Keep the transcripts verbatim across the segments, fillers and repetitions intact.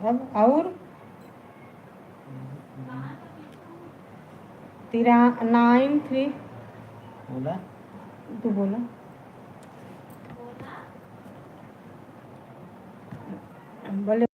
अब और तेरा nine three। बोला। तू बोला। बोले।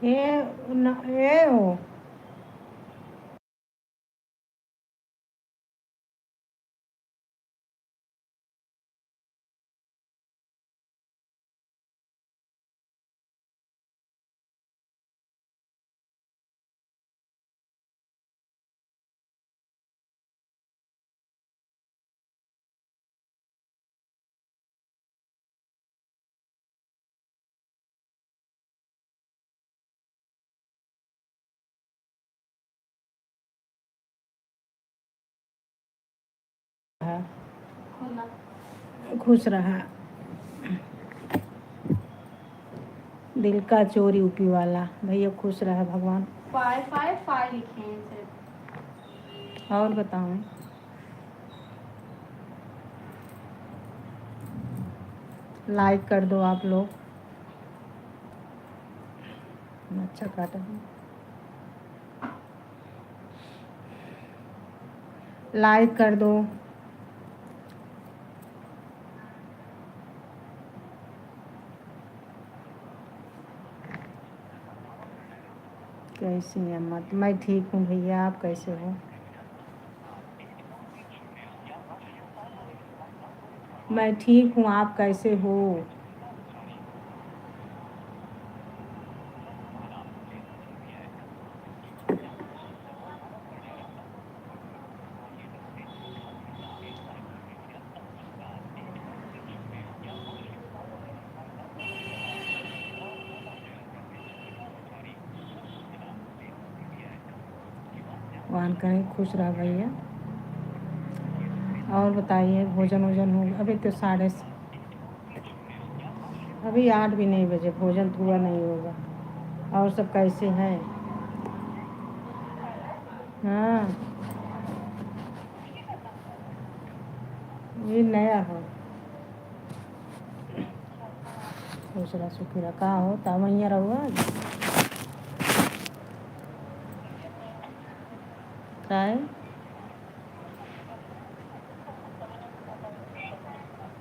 ए, न, ए हो। खुश रहा। दिल का चोर यूपी वाला भैया, खुश रहा भगवान। फाइव फाइव फाइव लिखे हैं सिर्फ। और बताओ, like कर दो आप लोग। अच्छा काटा है। Like कर दो। कैसी हैं अम्मा? मैं ठीक हूँ भैया, आप कैसे हो? मैं ठीक हूँ, आप कैसे हो? भगवान करें खुश रह भैया। और बताइए, भोजन वोजन हो? अभी तो साढ़े स-, अभी आठ भी नहीं बजे, भोजन तो हुआ नहीं होगा। और सब कैसे हैं? हाँ, ये नया हो। दूसरा सुखीरा का हो, ता वहीं रहुआ। का है?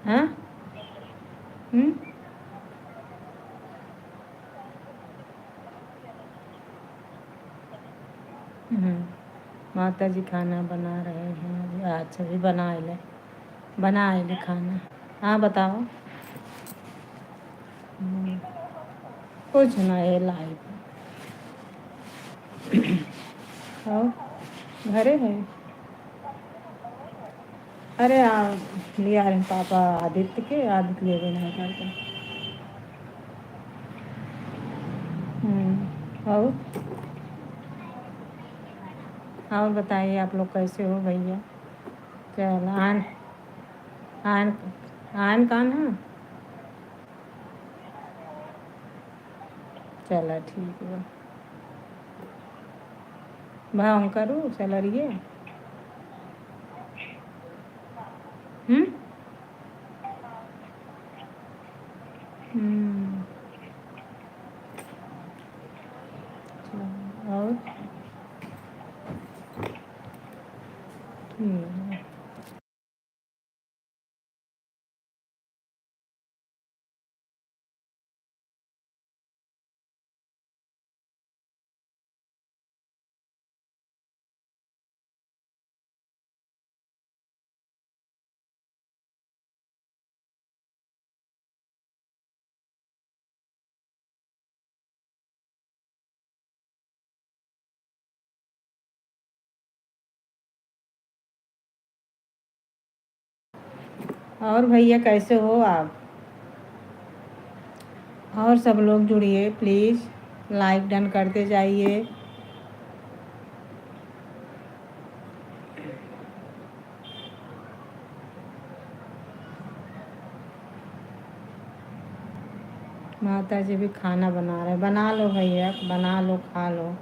हाँ? हम्म? हम्म। माता जी खाना बना रहे हैं अभी। अच्छा, अभी बना ले, बना ले खाना। हाँ, बताओ। हम्म। कुछ ना है live। और घरे है। अरे, आ, लिया रहे पापा आदित्य के, आदित्य लेवे नहीं करते। हम्म, और, और बताइए, आप लोग कैसे हो भैया? चल, आन, आन, आन कान है? चला, ठीक बा। भाव करू सैलरिये। हम्म? हम्म। और? हम्म। और भैया, कैसे हो आप? और सब लोग जुड़िए please, like done करते जाइए। माता जी भी खाना बना रहे, बना लो भैया, बना लो, खा लो।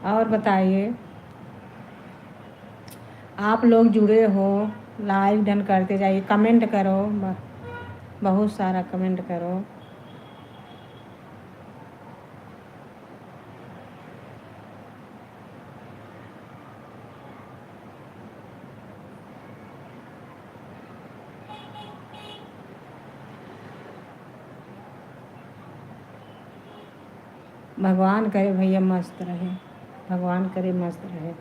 और बताइए, आप लोग जुड़े हो, like done करते जाइए, comment करो, ब-, बहुत सारा comment करो। भगवान करे भैया मस्त रहे, भगवान करे मस्त रहे।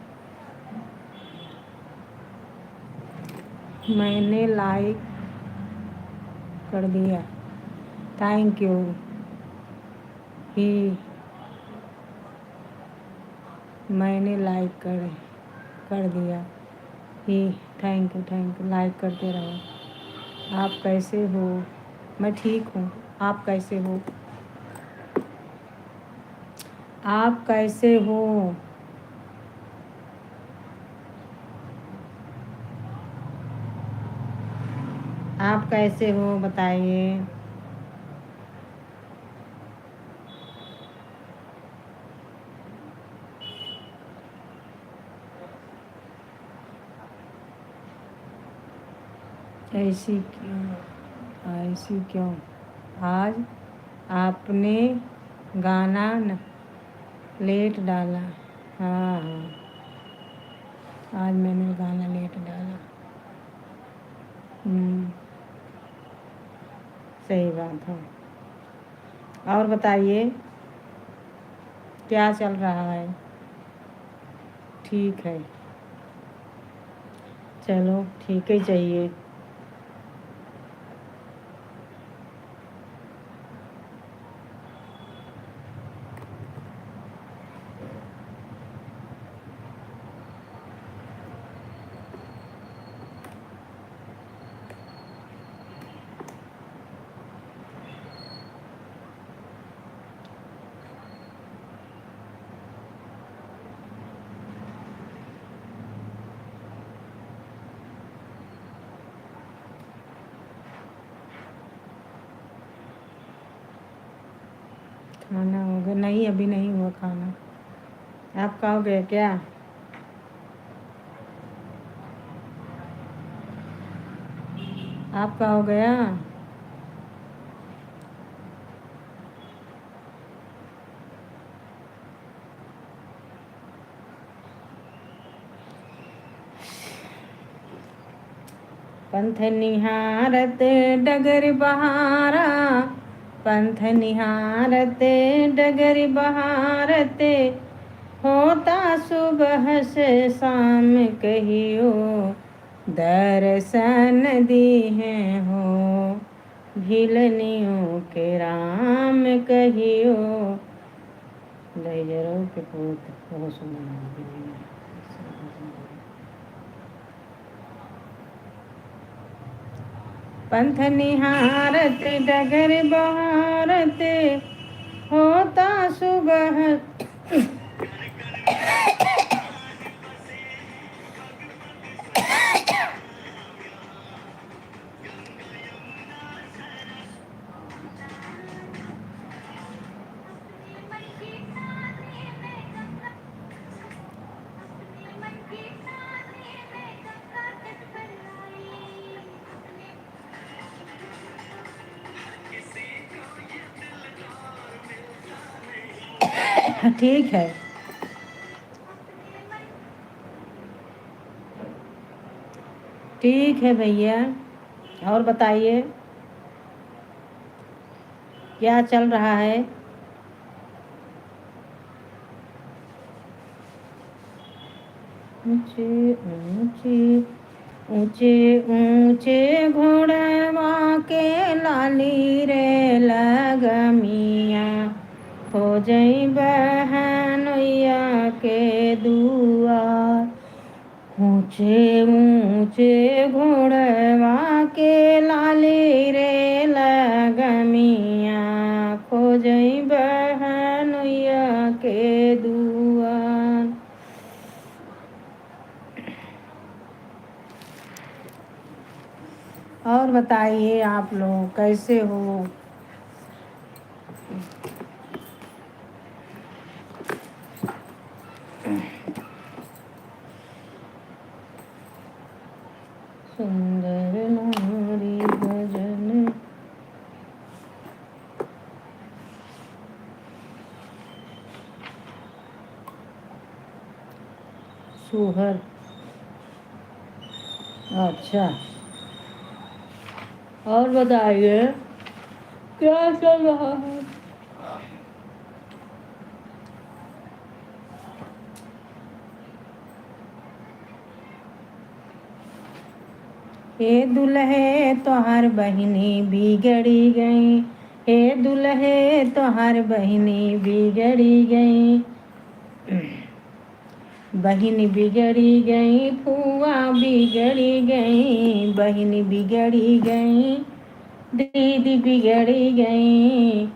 मैंने like कर दिया, thank you। ही मैंने like कर, कर दिया। ही thank you, thank you। Like करते रहो। आप कैसे हो? मैं ठीक हूँ, आप कैसे हो? आप कैसे हो? आप कैसे हो, बताइए। ऐसी क्यों, ऐसी क्यों? आज आपने गाना न-, late डाला। हाँ, हाँ, आज मैंने गाना late डाला। हम्म, सही बात है। और बताइए, क्या चल रहा है? ठीक है, चलो, ठीक ही चाहिए। खाना हो गया? नहीं, अभी नहीं हुआ खाना। आपका हो गया क्या? आपका हो गया? पंथ निहारत डगर बहारा, पंथ निहारत डगर बहारत, होता सुबह से शाम कहियो, दर्शन दीहें हो, भिलनियों के राम कहियो। दहिजरऊ के पूत, बहुत सुंदर नाम है। पंथ निहारत डगर बहारत, होता सुबह। ठीक है, ठीक है भैया, और बताइए, क्या चल रहा है? ऊंचे ऊंचे, ऊंचे ऊंचे घोड़वा के लाली रे लगमिया, खोजई बहनोइया के दुआर। ऊंचे ऊंचे घोड़वा के लाली रे लगमिया, खोजई बहनोइया के दुआर। और बताइए, आप लोग कैसे हो? सुंदर नारी भजन। सोहर। अच्छा, और बताइए, क्या चल रहा है? हे दुलहे, तोहार बहिनी बिगड़ी गई। हे दुलहे, तोहार बहिनी बिगड़ी गई। बहिनी बिगड़ी गई, फुआ बिगड़ी गई, बहिनी बिगड़ी गई, दीदी बिगड़ी गई।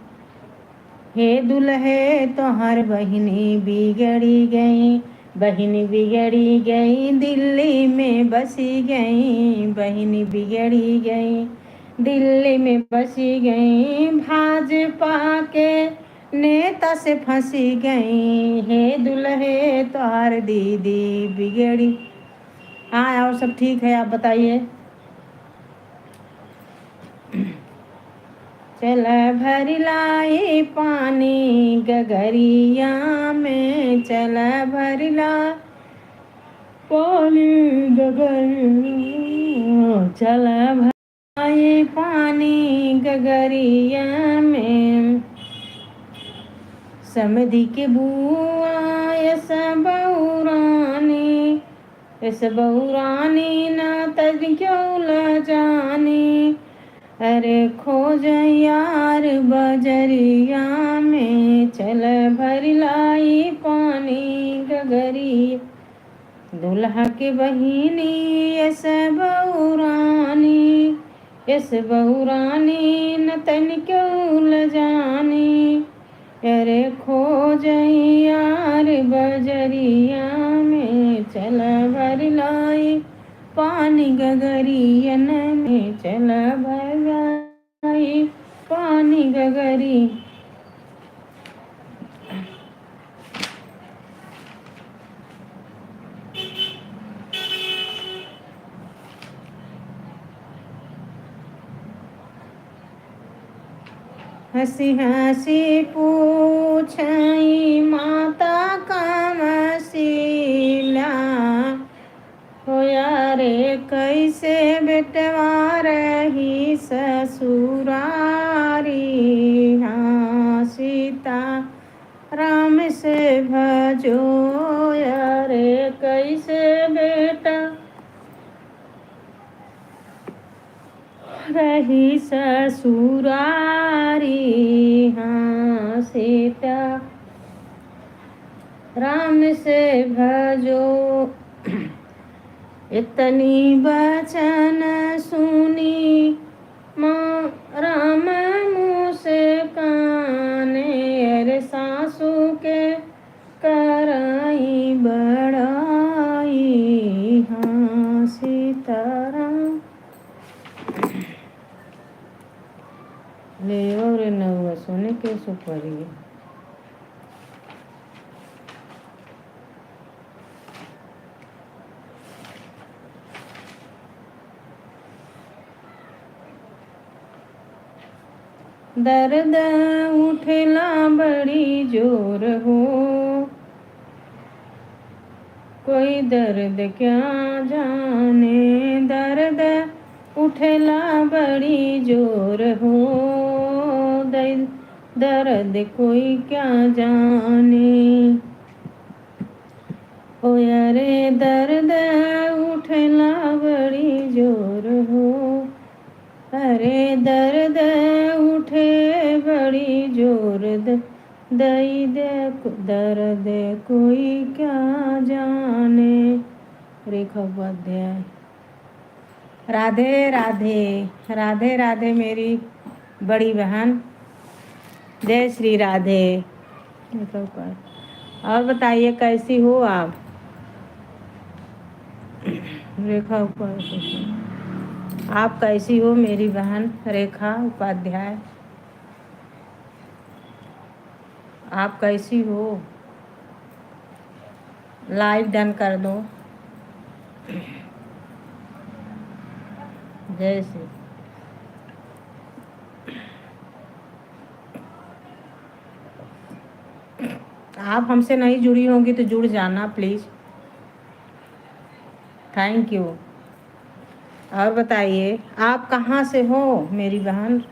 हे दुलहे, तोहार बहिनी बिगड़ी गई, बहिनी बिगड़ी गई, दिल्ली में बसी गई, बहिनी बिगड़ी गई, दिल्ली में बसी गई, भाजपा के नेता से फंसी गई। हे दुलहे, तोहार दीदी बिगड़ी। हाँ, और सब ठीक है, आप बताइए। चल भरि लाई पानी गगरिया में, चल भरि ला पानी गगरिया, चल भरि लाई पानी गगरिया में। समधी के बुआ यस बउरानी, यस बउरानी ना तनिको लजानी। अरे खोज यार बजरिया में, चल भरि लाई पानी गगरी। दुलहा के बहिनी यस बउरानी, यस बउरानी न तनिको लजानी। अरे खोज यार बजरिया में, चल भरि लाई पानी गगरियन में, चल भरि लाई पानी गगरी। हँसी हँसी पूछई माता कमसिला, हो यारे कैसे बेटवा रही ससुरारी। हाँ सीता राम से भजो, यारे कैसे बेटा रही ससुरारी। हाँ सीता राम से भजो। इतनी बचन सुनी माँ राम मुस्काने, अरे सासू के कराई बड़ाई। हाँ सीताराम। ले और नौवा सोने के सुपरिया। दर्द उठेला बड़ी जोर हो, कोई दर्द क्या जाने, दर्द उठेला बड़ी जोर हो, दर्द, दर्द कोई क्या जाने। ओ अरे दर्द उठेला बड़ी जोर हो, अरे दर्द उठे बड़ी जोर, द-, दई दे को-, दर्द कोई क्या जाने। रेखा उपाध्याय। राधे राधे, राधे राधे मेरी बड़ी बहन, जय श्री राधे। और बताइए, कैसी हो आप? रेखा उपाध्याय, आप कैसी हो मेरी बहन रेखा उपाध्याय? आप कैसी हो? Like done कर दो। जय श्री। आप हमसे नहीं जुड़ी होंगी तो जुड़ जाना please। Thank you। और बताइए, आप कहाँ से हो मेरी बहन?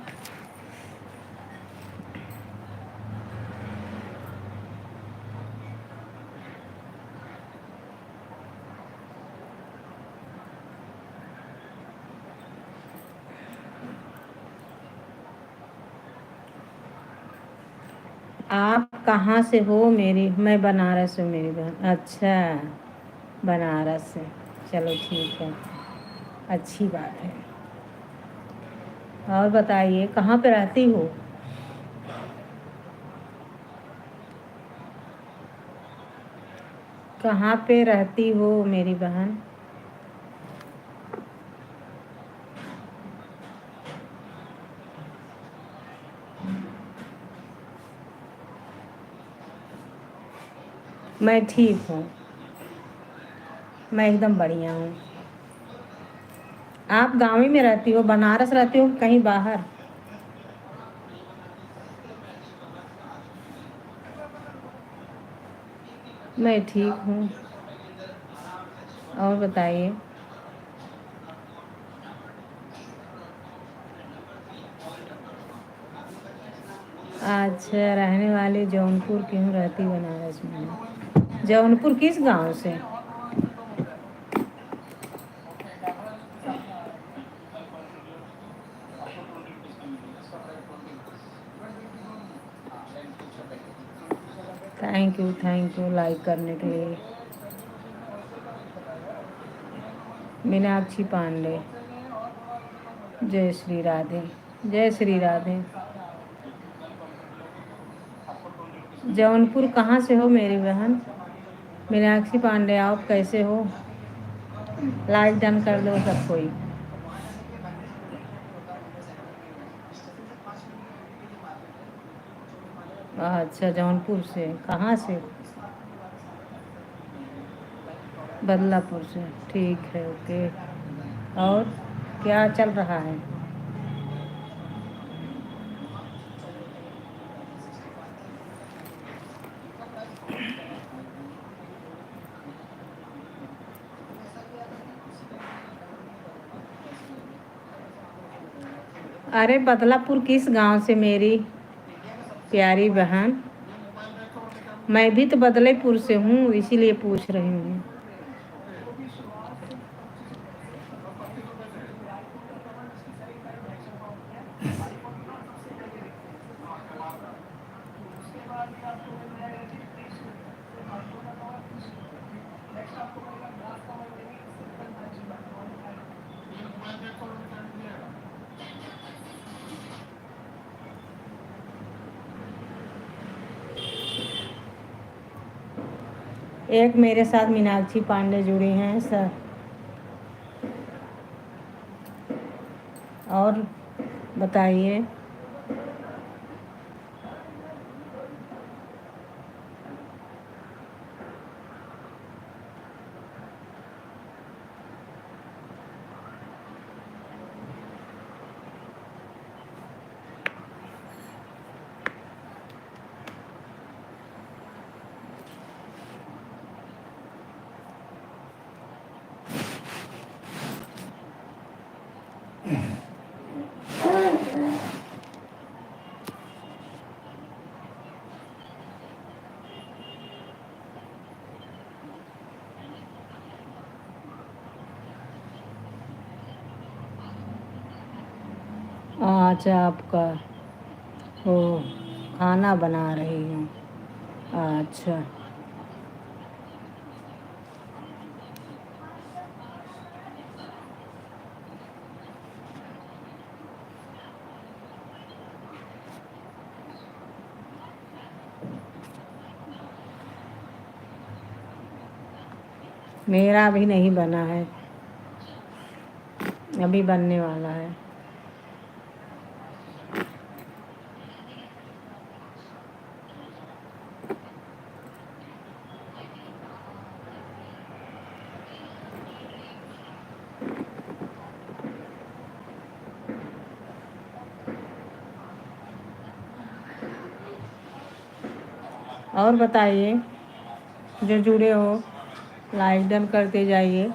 आप कहाँ से हो मेरी? मैं बनारस हूँ मेरी बहन। अच्छा, बनारस से, चलो ठीक है, अच्छी बात है। और बताइए, कहाँ पे रहती हो? कहाँ पे रहती हो मेरी बहन? मैं ठीक हूँ, मैं एकदम बढ़िया हूँ। आप गाँव ही में रहती हो, बनारस रहती हो कि कहीं बाहर? मैं ठीक हूँ, और बताइए। अच्छा, रहने वाली जौनपुर की हूँ, रहती बनारस में। जौनपुर किस गांव से? Thank you, thank you like करने के लिए। मीनाक्षी पांडे, जय श्री राधे। जय श्री राधे। जौनपुर कहाँ से हो मेरी बहन? मीनाक्षी पांडे, आप कैसे हो? Like done कर दो सब कोई। अच्छा, जौनपुर से। कहाँ से? बदलापुर से। ठीक है, OK। और क्या चल रहा है? अरे बदलापुर किस गांव से मेरी प्यारी बहन? मैं भी तो बदलापुर से हूँ, इसीलिए पूछ रही हूँ। एक मेरे साथ मीनाक्षी पांडे जुड़ी हैं सर। और बताइए। अच्छा, आपका, ओ, खाना बना रही हूँ। अच्छा। मेरा अभी नहीं बना है, अभी बनने वाला है। और बताइए, जो जुड़े हो, like done करते जाइए।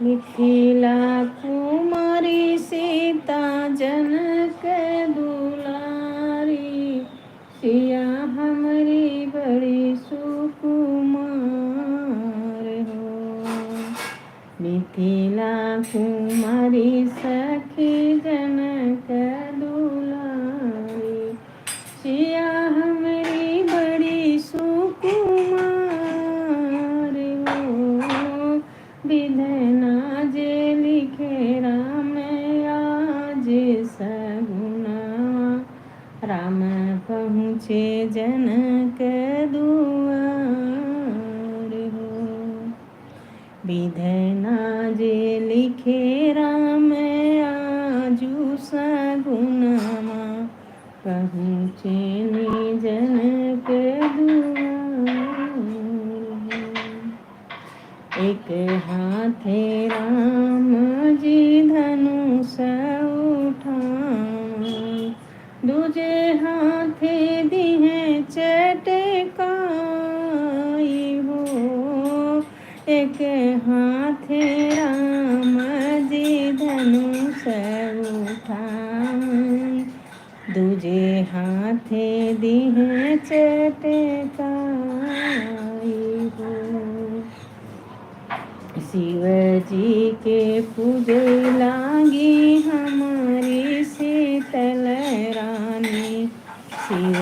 मिथिला कुमारी सीता जनक दुलारी, सिया हमरी बड़ी सुकुमार हो। मिथिला कुमारी सखी जनक दुलारी, सिया हमरी बड़ी सुकुमार हो। विधना जे लिखे राम आज सगुना, राम पहुँचे जनक दुआर हो। विधना जे लिखे राम आजु सगुनवा, पहुँचे नी जनक दुआर। एक हाथे राम जी धनुष उठाए, दूजे हाथे दिहे चटकाई हो। एक हाथे राम जी धनुष उठाए, दूजे हाथे दिहे चटकाई हो। शिव जी के पूजे लागी हमारी शीतल रानी, शिव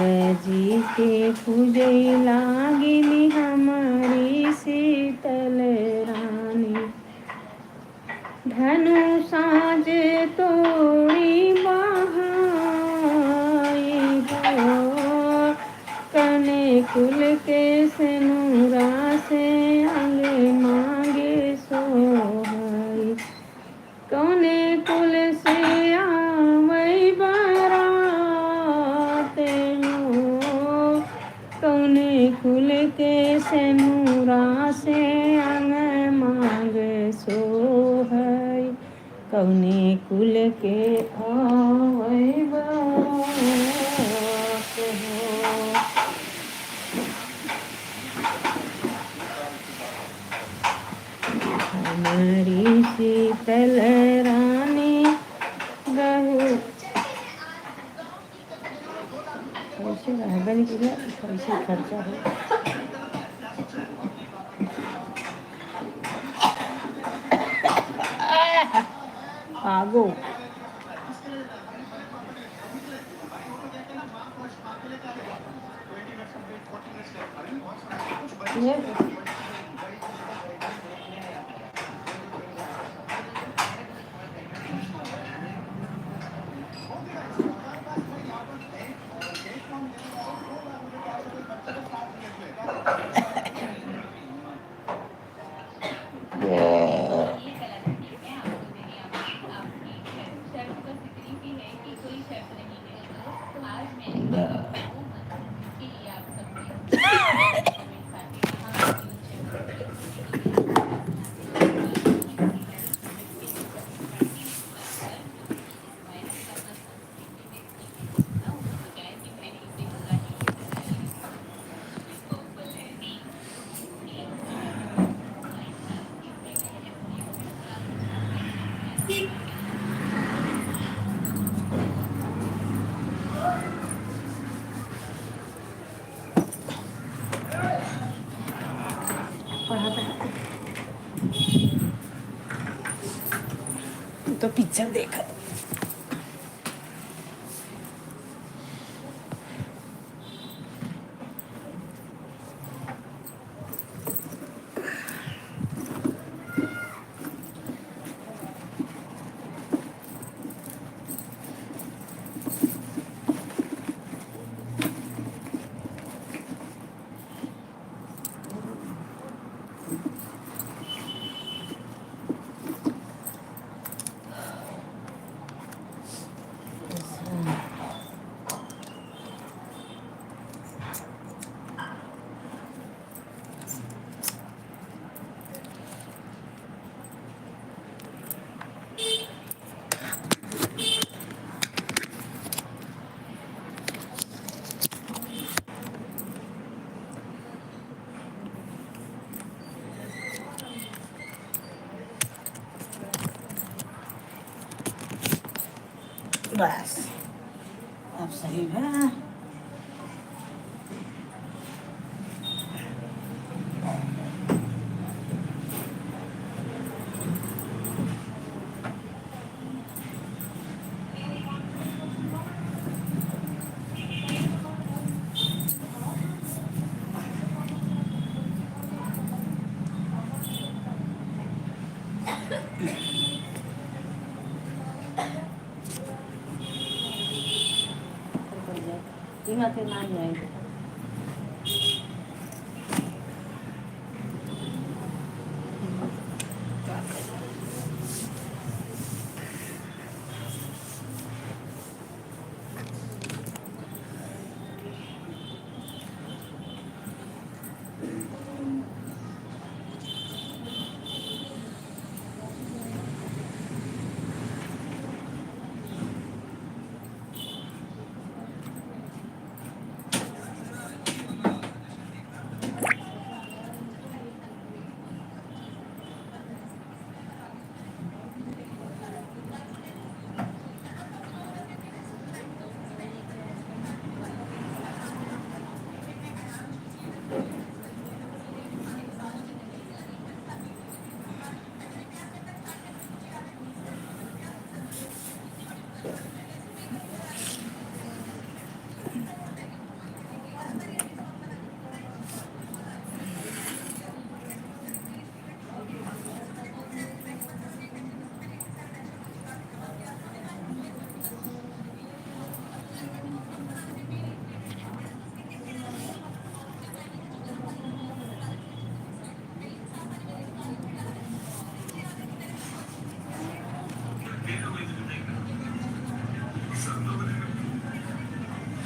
जी के पूजे लागिनी हमारी शीतल रानी। धनुषा जे तोड़ी बहाई हो, कने कुल के सेनुरा से अंग मांगे सोहाई। कौने कुल से आवै बरात हो, कौने कुल के सेनुरा से अंग मांग सोहै, कौने कुल के आवै बरात हो। हमारी शीतल रानी गहू। कैसे रहबे नहीं किया, कैसे खर्चा हो। आगो। तो पिक्चर देखत। बस, अब सही बा।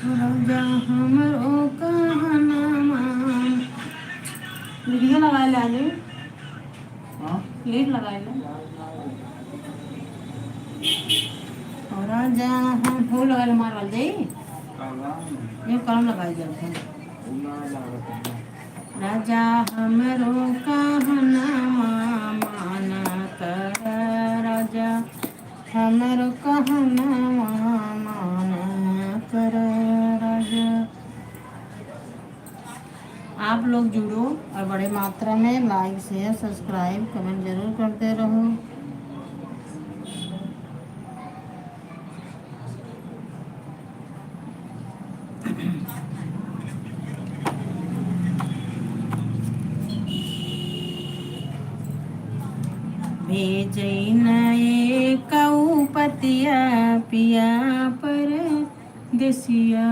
राजा हमरो कहना मान। वीडियो लगा ले आगे। हाँ? लेट लगाए ना। और राजा हम हो लगा ले मार वाल जाई। ये काम लगाए जाते हैं। राजा हमरो कहना मान कर, राजा हमरो कहना मान कर, राजा। आप लोग जुड़ो और बड़े मात्रा में like, share, subscribe, comment जरूर करते रहो। भेजई न एकऊ पतिया पिया परदेसिया।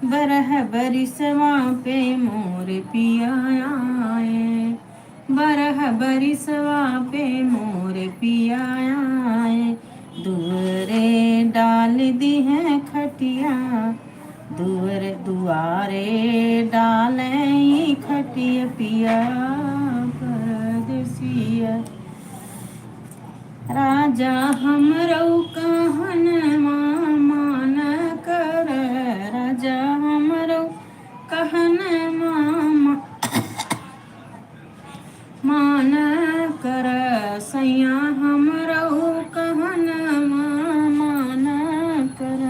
बरह बरिसवा पे मोर पिया आए, बरह बरिसवा पे मोर पिया आए। दुअरे डाल दिहे खटिया, दुअर दुआरे डाले खटिया पिया परदेसिया। राजा हमरो कहनवा मान कर, राजा हमरो कहनवा मा-, मान कर, सैया हमरो कहनवा मान कर,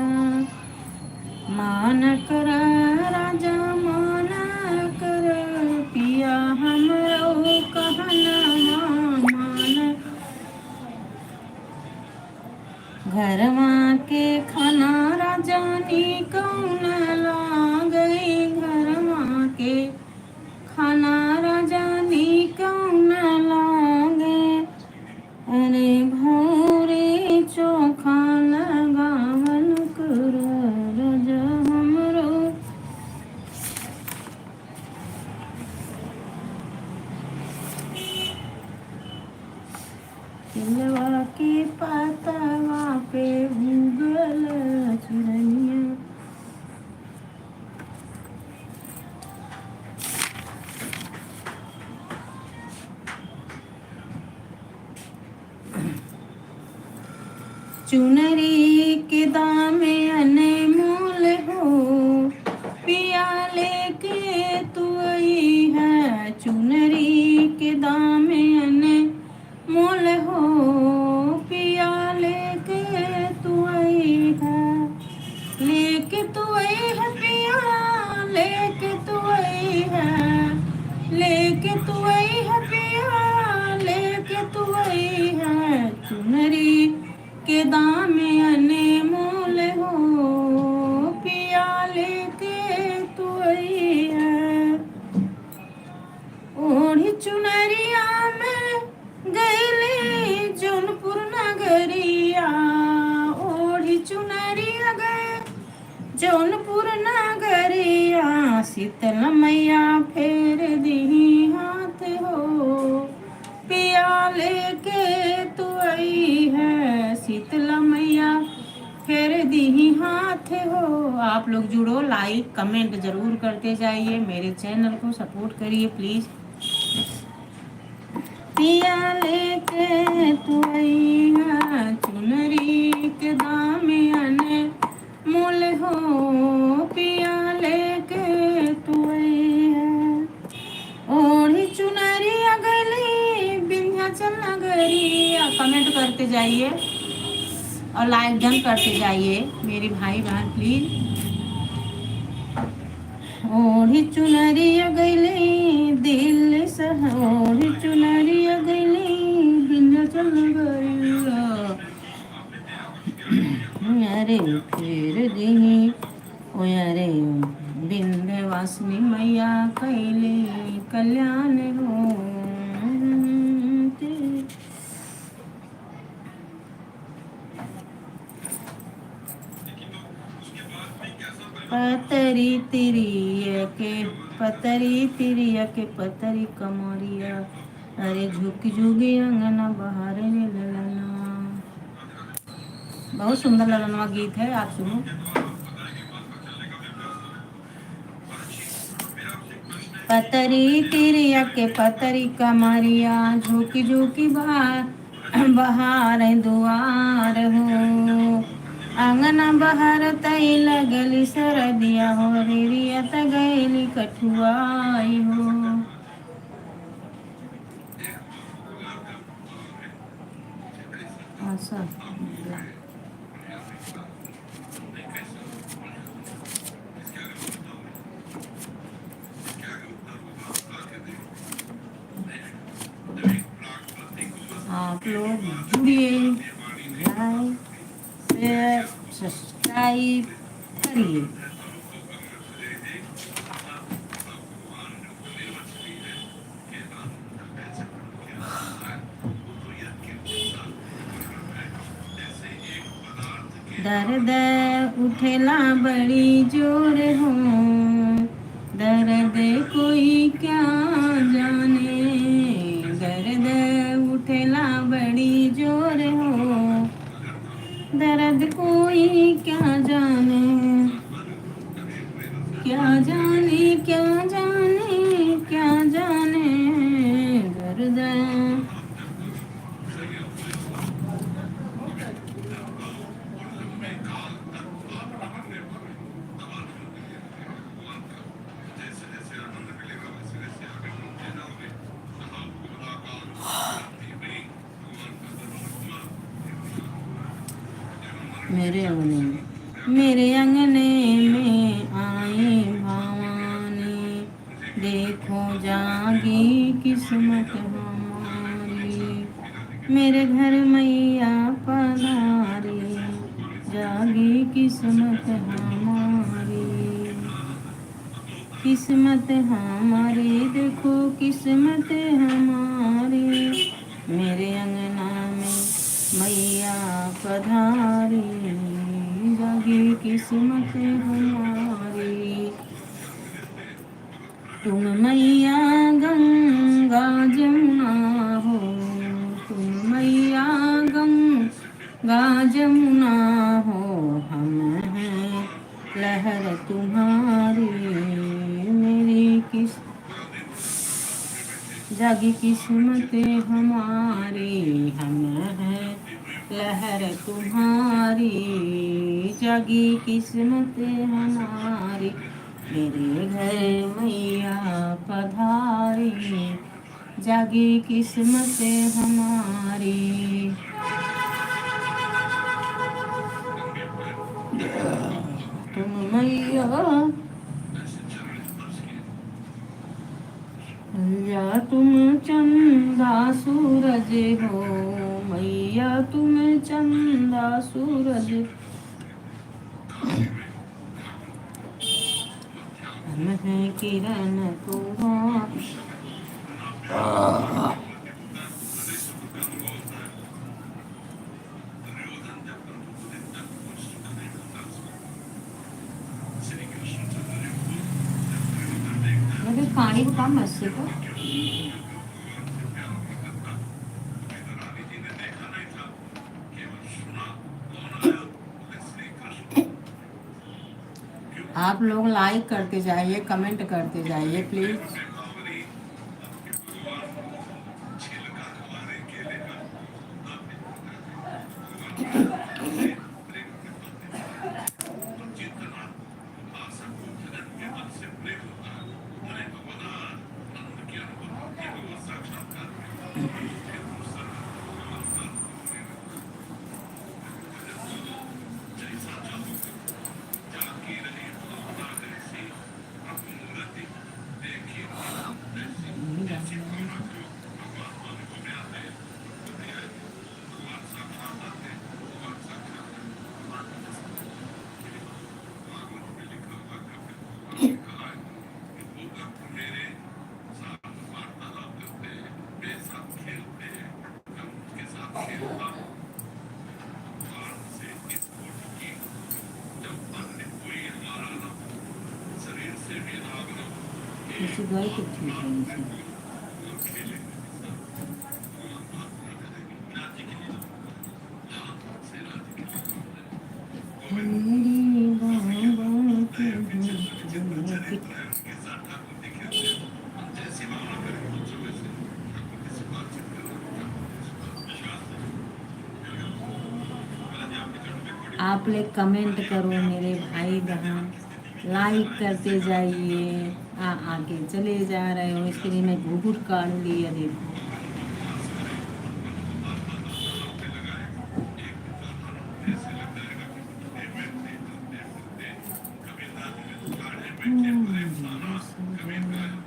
मान कर, राजा मान कर, पिया हमरो कहनवा मान। घरमा के खाना राजा नीकौ न लागै, घरमा के खाना राजा नीकौ न लागै। अरे भौरे चोखा लगावल कर राजा हमरो। केलवा के पतवा पे उगल चिरनिया। चुनरी के दाम अनमोल हो, पिया लेके तू अइहा। चुनरी के दाम अनमोल हो, पिया लेके तू अइहा। लेके तू अइहा पिया, लेके तू अइहा, लेके तू अइहा पिया, लेके तू अइहा। चुनरी के दाम अनमोल हो, पिया लेके तू अइहा। ओढ़ी चुनरिया में गइली जौनपुर नगरिया, ओढ़ी चुनरिया गए जौनपुर नगरिया। शीतल मैया फेर दिही हाथ हो, पिया लेके तू अइहा। शीतल मैया फेर दिही हाथ हो। आप लोग जुड़ो, like comment जरूर करते जाइए, मेरे channel को support करिए please। पिया लेके तू अइहा, चुनरी के दाम अनमोल हो, पिया लेके तू अइहा। ओढ़ी चुनरिया गइली विंध्याचल नगरिया। Comment करते जाइए और like done करते जाइए मेरे भाई बहन please। ओढ़ी चुनरिया गइली दिल्ली सह-, ओढ़ी चुनरिया गइली विंध्याचल नगरिया। अरे फेर दिही, ओ अरे विंध्यवासिनी मैया कइली कल्याण हो। पतरी तिरिया के, पतरी तिरिया के पतरी कमरिया, अरे झुकी झुकी अंगना बहारे रे ललना। बहुत सुंदर ललनवा गीत है, आप सुनो। पतरी तिरिया के पतरी कमरिया, झुकी झुकी बहार, बहार दुआर हो। आंगना बहार तई लगली सरदिया हो, रिरिया त गइली कठुआई हो। अच्छा। आप लोग जुड़िए, like, share, subscribe करिए। दर्द उठेला बड़ी जोर हो, दर्द कोई क्या जाने, दर्द उठेला बड़ी जोर हो, दर्द कोई क्या जाने, क्या जाने, क्या जाने, क्या जाने, दर्द। मेरे अंगने में, मेरे अंगने में आई भवानी, देखो जागी किस्मत हमारी। मेरे घर मैया पधारी, जागी किस्मत हमारी, किस्मत हमारी, देखो किस्मत हमारी, मेरे अंगना में मैया पधारी, जागी किस्मत हमारी। तुम मैया गंगा जमुना हो, तुम मैया गंगा जमुना हो, हम हैं लहर तुम्हारी। मेरी किस-, जागी किस्मत हमारी, हम हैं लहर तुम्हारी, जागी किस्मत हमारी। मेरे घर मैया पधारी, जागी किस्मत हमारी। तुम मैया, मैया तुम चंदा सूरज हो, मैया तुम चंदा सूरज। हम हैं किरण तुम्हारी। अरे, पानी को काम मत से को। आप लोग like करते जाइए, comment करते जाइए please। जैसे गाय को ठीक है उनसे। मेरे बाबा के हाथ में आप लोग comment करो मेरे भाई बहन, like करते जाइए। आ, आगे चले जा रहे हो, इसके लिए मैं घूघूट काढ़ लिया, देखो। हम्म, बस हो गया।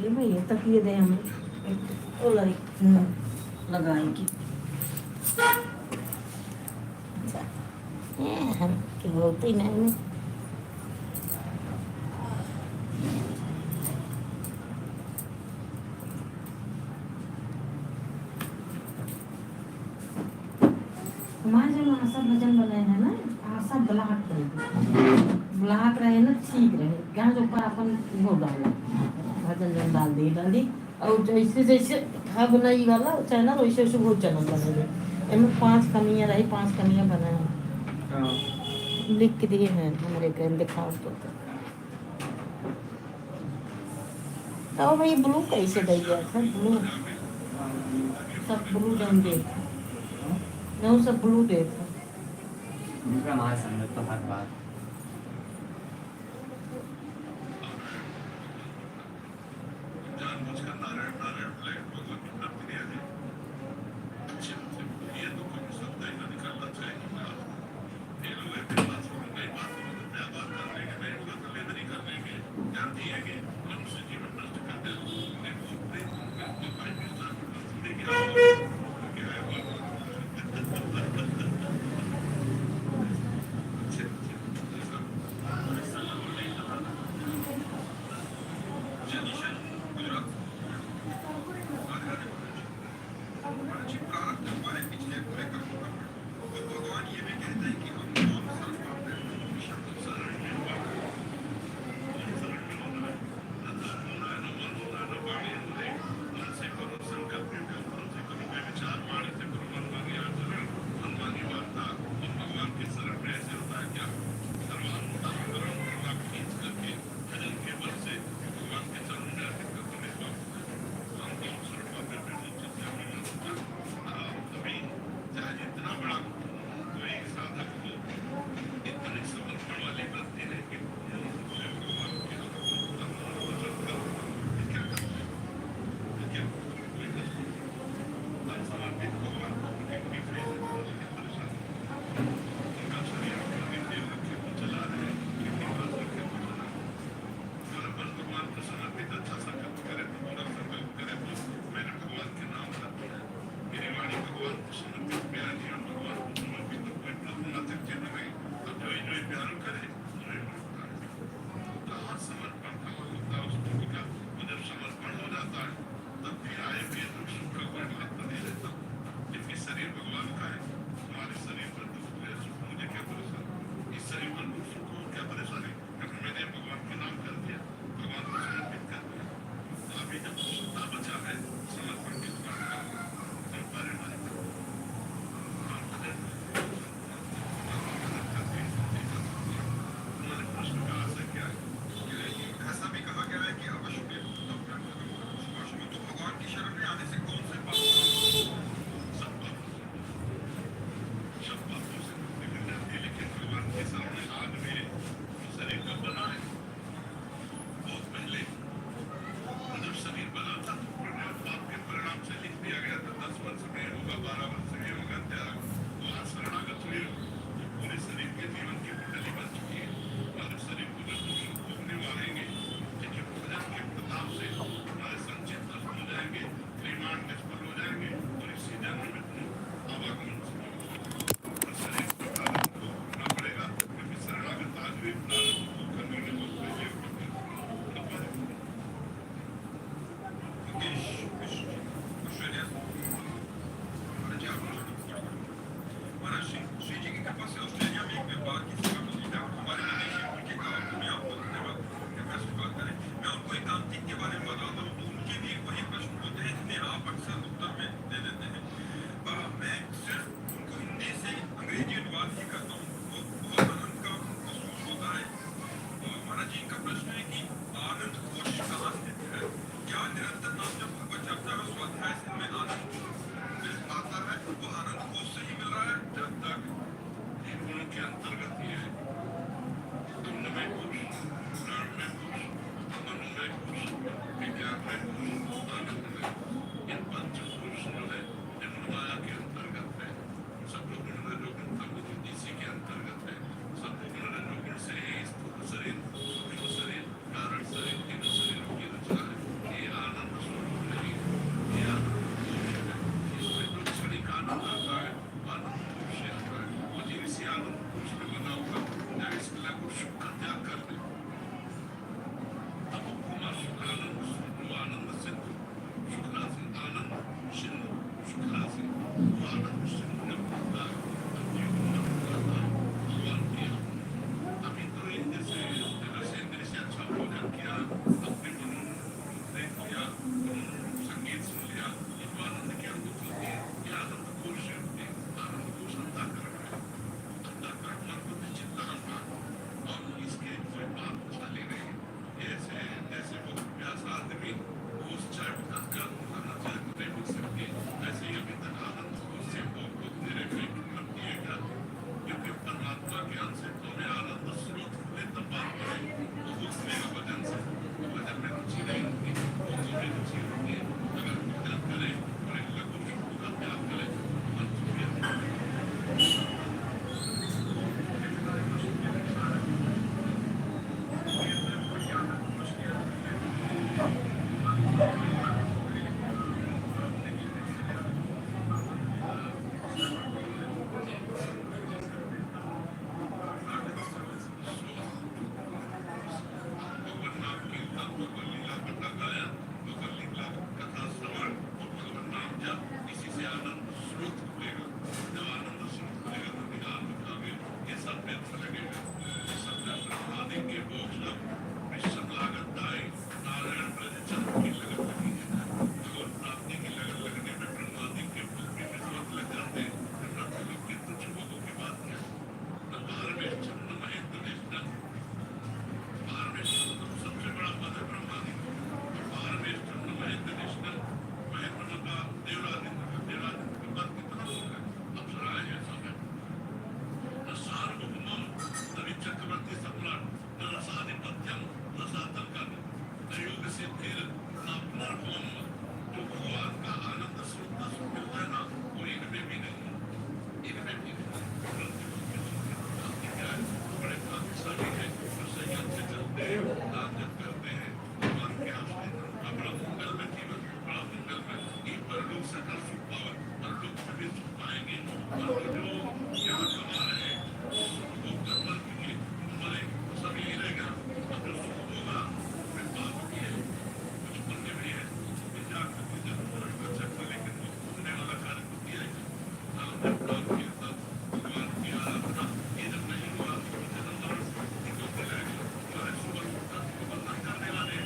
ये भैया, तकिए दे हमें। ओ लाई, हम्म, लगाएंगे। अच्छा, ये हम के बोलते ही नहीं। हमारे जब आशा भजन बनाए हैं ना, आशा ब्लॉक रहे, ब्लॉक रहे ना, ठीक रहे। गाँव जो ऊपर अपन हो डाला, भजन जब डाल दी, डाल दी। और जैसे जैसे था बनाई वाला चैनल, वैसे वैसे बहुत चैनल बने। एमे पांच कमियां रही, पांच कमियां बनाए। हाँ। लिख के दिए हैं हमारे के, दिखाओ तो। तो भाई, ब्लू कैसे दे गया था? ब्लू, सब ब्लू जम देत है। नहीं, सब ब्लू देत है। उनका हमारे संगत तो हर बात। निरंतर नाम जप, भगवत चर्चा और स्वाध्याय से हमें आनंद मिल पाता है, वो आनंद कोष से ही मिल रहा है। जब तक तीन गुणों के अंतर्गत ये अन्नमय कोष, प्राणमय कोष, मनोमय कोष, विज्ञानमय कोष, आनंदमय कोष, इन पंच कोष जो है, ये मनमाया के अंतर्गत है। सत्वगुण, रजोगुण, तमोगुण इसी के अंतर्गत है। सत्वगुण, रजोगुण से ही स्थूल शरीर, सूक्ष्म शरीर, कारण शरीर, तीनों शरीरों की रचना है। ये आनंद स्वरूप नहीं है, ये आनंद कोष है। इसमें जो क्षणिक आनंद आता है, वो आनंद कोष से आता है। और जो इसी आनंद कोष में लगा हुआ, जब इस कला को सुख का त्याग कर दे, तब वो पूर्ण सुखानंद, जो आनंद सिंधु सुखराशि, आनंद सिंधु सुखराशि, वो आनंद सिंधु जब बनता है, तब जीवन में आता है, भगवान की आत्मा। अभी तो इन जैसे जगह से इंद्र से अच्छा भोजन किया, अपने मनोरंजन को देख लिया, मनोरंजन संगीत सुन लिया, ये तो आनंद की अनुभूति होती है। ये आनंद कोष से होती है, आनंद कोष अंतःकरण है। अंतःकरण मन बुद्धि चित्त अहंकार, और इसके कोई बात खाली नहीं। ऐसे, जैसे वो प्यासा आदमी उस चाय पत्ता का मुंह करना चाहे तो नहीं मिल सकती, ऐसे ही अभी तक आनंद को से वो खुद मेरे में उपलब्धि है क्या? क्योंकि परमात्मा ज्ञान से तुम्हें आनंद स्रोत खुले तब बात करें, वो खुद मेरा भजन से, वो भजन में रुचि नहीं होती, वो तुम्हें रुचि होती है। अगर भजन करें और एक लघु शब्द का त्याग करें, तो मन खुश हो जाता है। भगवत नाम कीर्तन, भगवत लीला कथा गायन, भगवत लीला कथा श्रवण और भगवत नाम जप, इसी से आनंद स्रोत खुलेगा। जब आनंद स्रोत खुलेगा तो ध्यान रखोगे, ये सब व्यर्थ लगेगा, ये सब व्यर्थ। ब्रह्मादि के भोग सब विश्रम लागत दाई, नारायण ब्रज चंद्र की लगन लगी है। भगवत प्राप्ति की लगन लगने में ब्रह्मादि के भोग भी विश्रम लग जाते हैं। ब्रह्म लोक के तुच्छ भोगों की बात क्या है? न पारमेष्ठम न महेंद्र नेष्ठम। पारमेष्ठम तो सबसे बड़ा पद है ब्रह्मा जी का। और पारमेष्ठम न महेंद्र नेष्ठम। महेंद्र मतलब देवराज इंद्र का, देवराज इंद्र का पद कितना ऊंचा है, अप्सराएं हैं सब हैं। न सार्वभौमम, न भी चक्रवर्ती सम्राट, न रसाधिपत्यम, रसातल का नहीं। न योग सिद्धिर, न पुनर्भवम। जो भगवान का आनंद स्रोत का सुख मिलता है ना, वो इनमें भी नहीं है। इनमें भी नहीं है। परंतु जो लोग भक्ति क्या है, बड़े भाग्यशाली हैं, जो संयम से चलते हैं, दान जब करते हैं, भगवान के आश्रय का बड़ा मंगलमय जीवन, बड़ा मंगलमय, ये परलोक से हर सुख पावन, परलोक में भी सुख पाएंगे। और जो यहाँ कमा रहे हैं, वो सुख भोग कर मर चुके, हमारे सब यही रहेगा। अब जो सुख होगा, वे पाप भी है, कुछ पुण्य भी है, विचार करके जरूर करेगा, लेकिन वो पुण्य वाला कार्य को किया ही नहीं। नाम जप, नाम कीर्तन, भगवान की आराधना, ये जब नहीं हुआ, तो जन्म मरण निकलते रहेगा। हमारे सुबह सुबह को बंधन करने वाले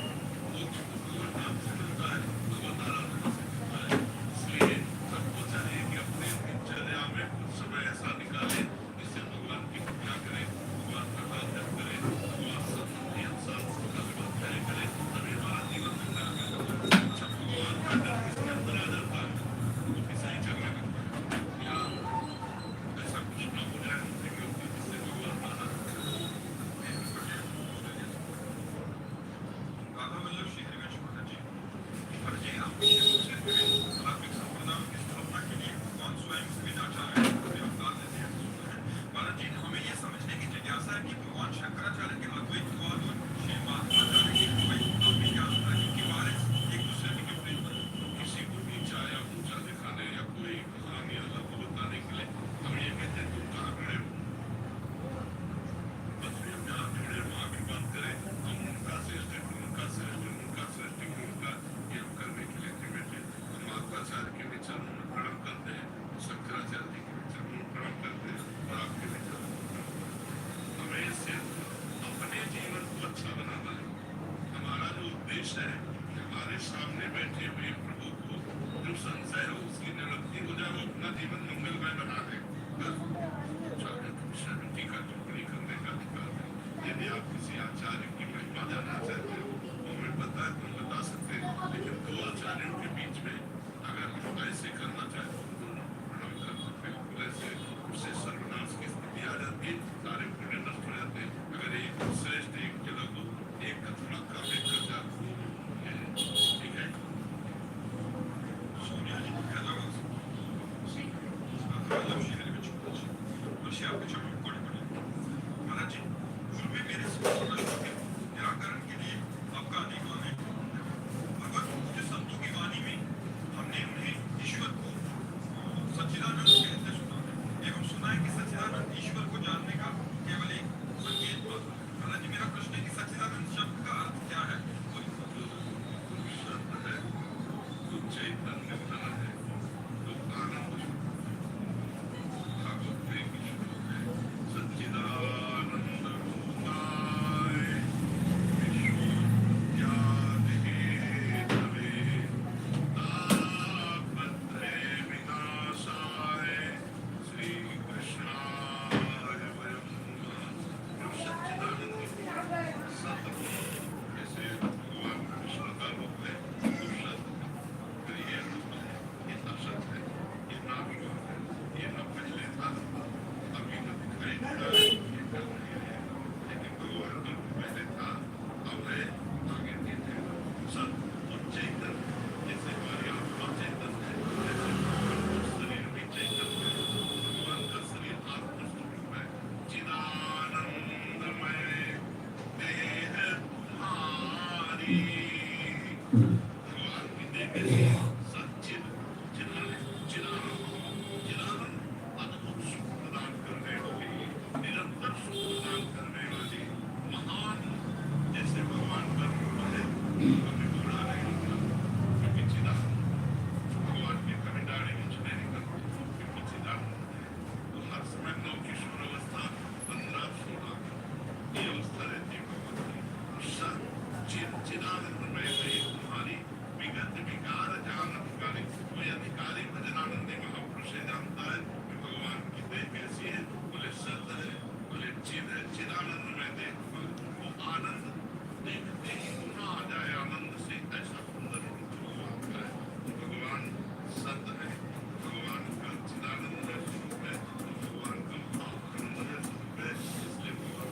मोक्ष तो भगवान नाम से मिलता है, भगवत आराधना से मिलता है। इसलिए सबको चाहिए कि अपने दिनचर्या में कुछ समय ऐसा निकालें, जिससे भगवान की पूजा करें, भगवान का नाम जप करें, भगवान संबंधी इंसान का स्वाध्याय करें, तभी हमारा जीवन में अच्छा भगवान का डर इसके अंदर आ जाता है, तो फिर सही चलने लगता है। यहाँ ऐसा कुछ ना हो जाए, जिससे भगवान नाराज हो जाए। राधा वल्लभ श्री हरिवंश माता जी। महाराज जी, आप मुख्य रूप से विभिन्न धार्मिक संप्रदायों की स्थापना के लिए भगवान स्वयं विभिन्न आचार्यों का भी अवतार लेते हैं। महाराज जी, हमें ये समझने की जिज्ञासा है कि भगवान शंकराचार्य के अद्वैतवाद और श्री माध्वाचार्य के द्वैतवाद में क्या अंतर है? क्योंकि महाराज एक दूसरे में कितने, किसी को भी चाहे आप ऊंचा दिखाने या कोई कहानी अलग को बताने के लिए हम ये कहते हैं, "तुम कहाँ खड़े हो?" बस हम यहाँ खड़े, वहाँ की बात करें, हम उनका श्रेष्ठ हैं, उनका श्रेष्ठ हैं, उनका श्रेष्ठ हैं, उनका, ये हम करने के लिए नहीं बैठे। हम माध्वाचार्य के भी चरणों में प्रणाम करते हैं, शंकराचार्य जी के भी चरणों में प्रणाम करते हैं और आपके भी चरणों में प्रणाम करते हैं। हमें इससे अपने जीवन को अच्छा बनाना है। हमारा जो उद्देश्य है कि हमारे सामने बैठे हुए प्रभु को जो संशय हो, उसकी निवृत्ति हो जाए, वो अपना जीवन मंगलमय बना दे। बस, चाहे तो विषय में टीका टिप्पणी करने का अधिकार है। यदि आप किसी आचार्य की महिमा जानना चाहते हो, तो हमें पता है, तुम बता सकते हो, लेकिन दो सच्चिद चिदानंद, चिदानंद अद्भुत सुख प्रदान करने वाली, निरंतर सुख प्रदान करने वाली महान, जैसे भगवान का रूप है, कभी बूढ़ा नहीं होता, क्योंकि चिदानंद, भगवान के कभी दाढ़ी नहीं छुड़ाने का, क्योंकि चिदानंद है। तो हर समय नव किशोर अवस्था, पन्द्रह, सोलह, ये अवस्था रहती है भगवान की। और सत चिद चिदानंद में तुम्हारी विगत विकार जानत करी, कोई अधिकारी भजनानंदी महापुरुष से जानता है कि भगवान की देह कैसी है? बोले, सत है, बोले, चिद है, चिदानंद में देह। वो आनंद देखते ही गुना आ जाए आनंद से, ऐसा सुंदर रूप भगवान का है। भगवान सत है, भगवान का चिदानंद स्वरूप है, भगवान का महाआनंद स्वरूप है, इसलिए भगवान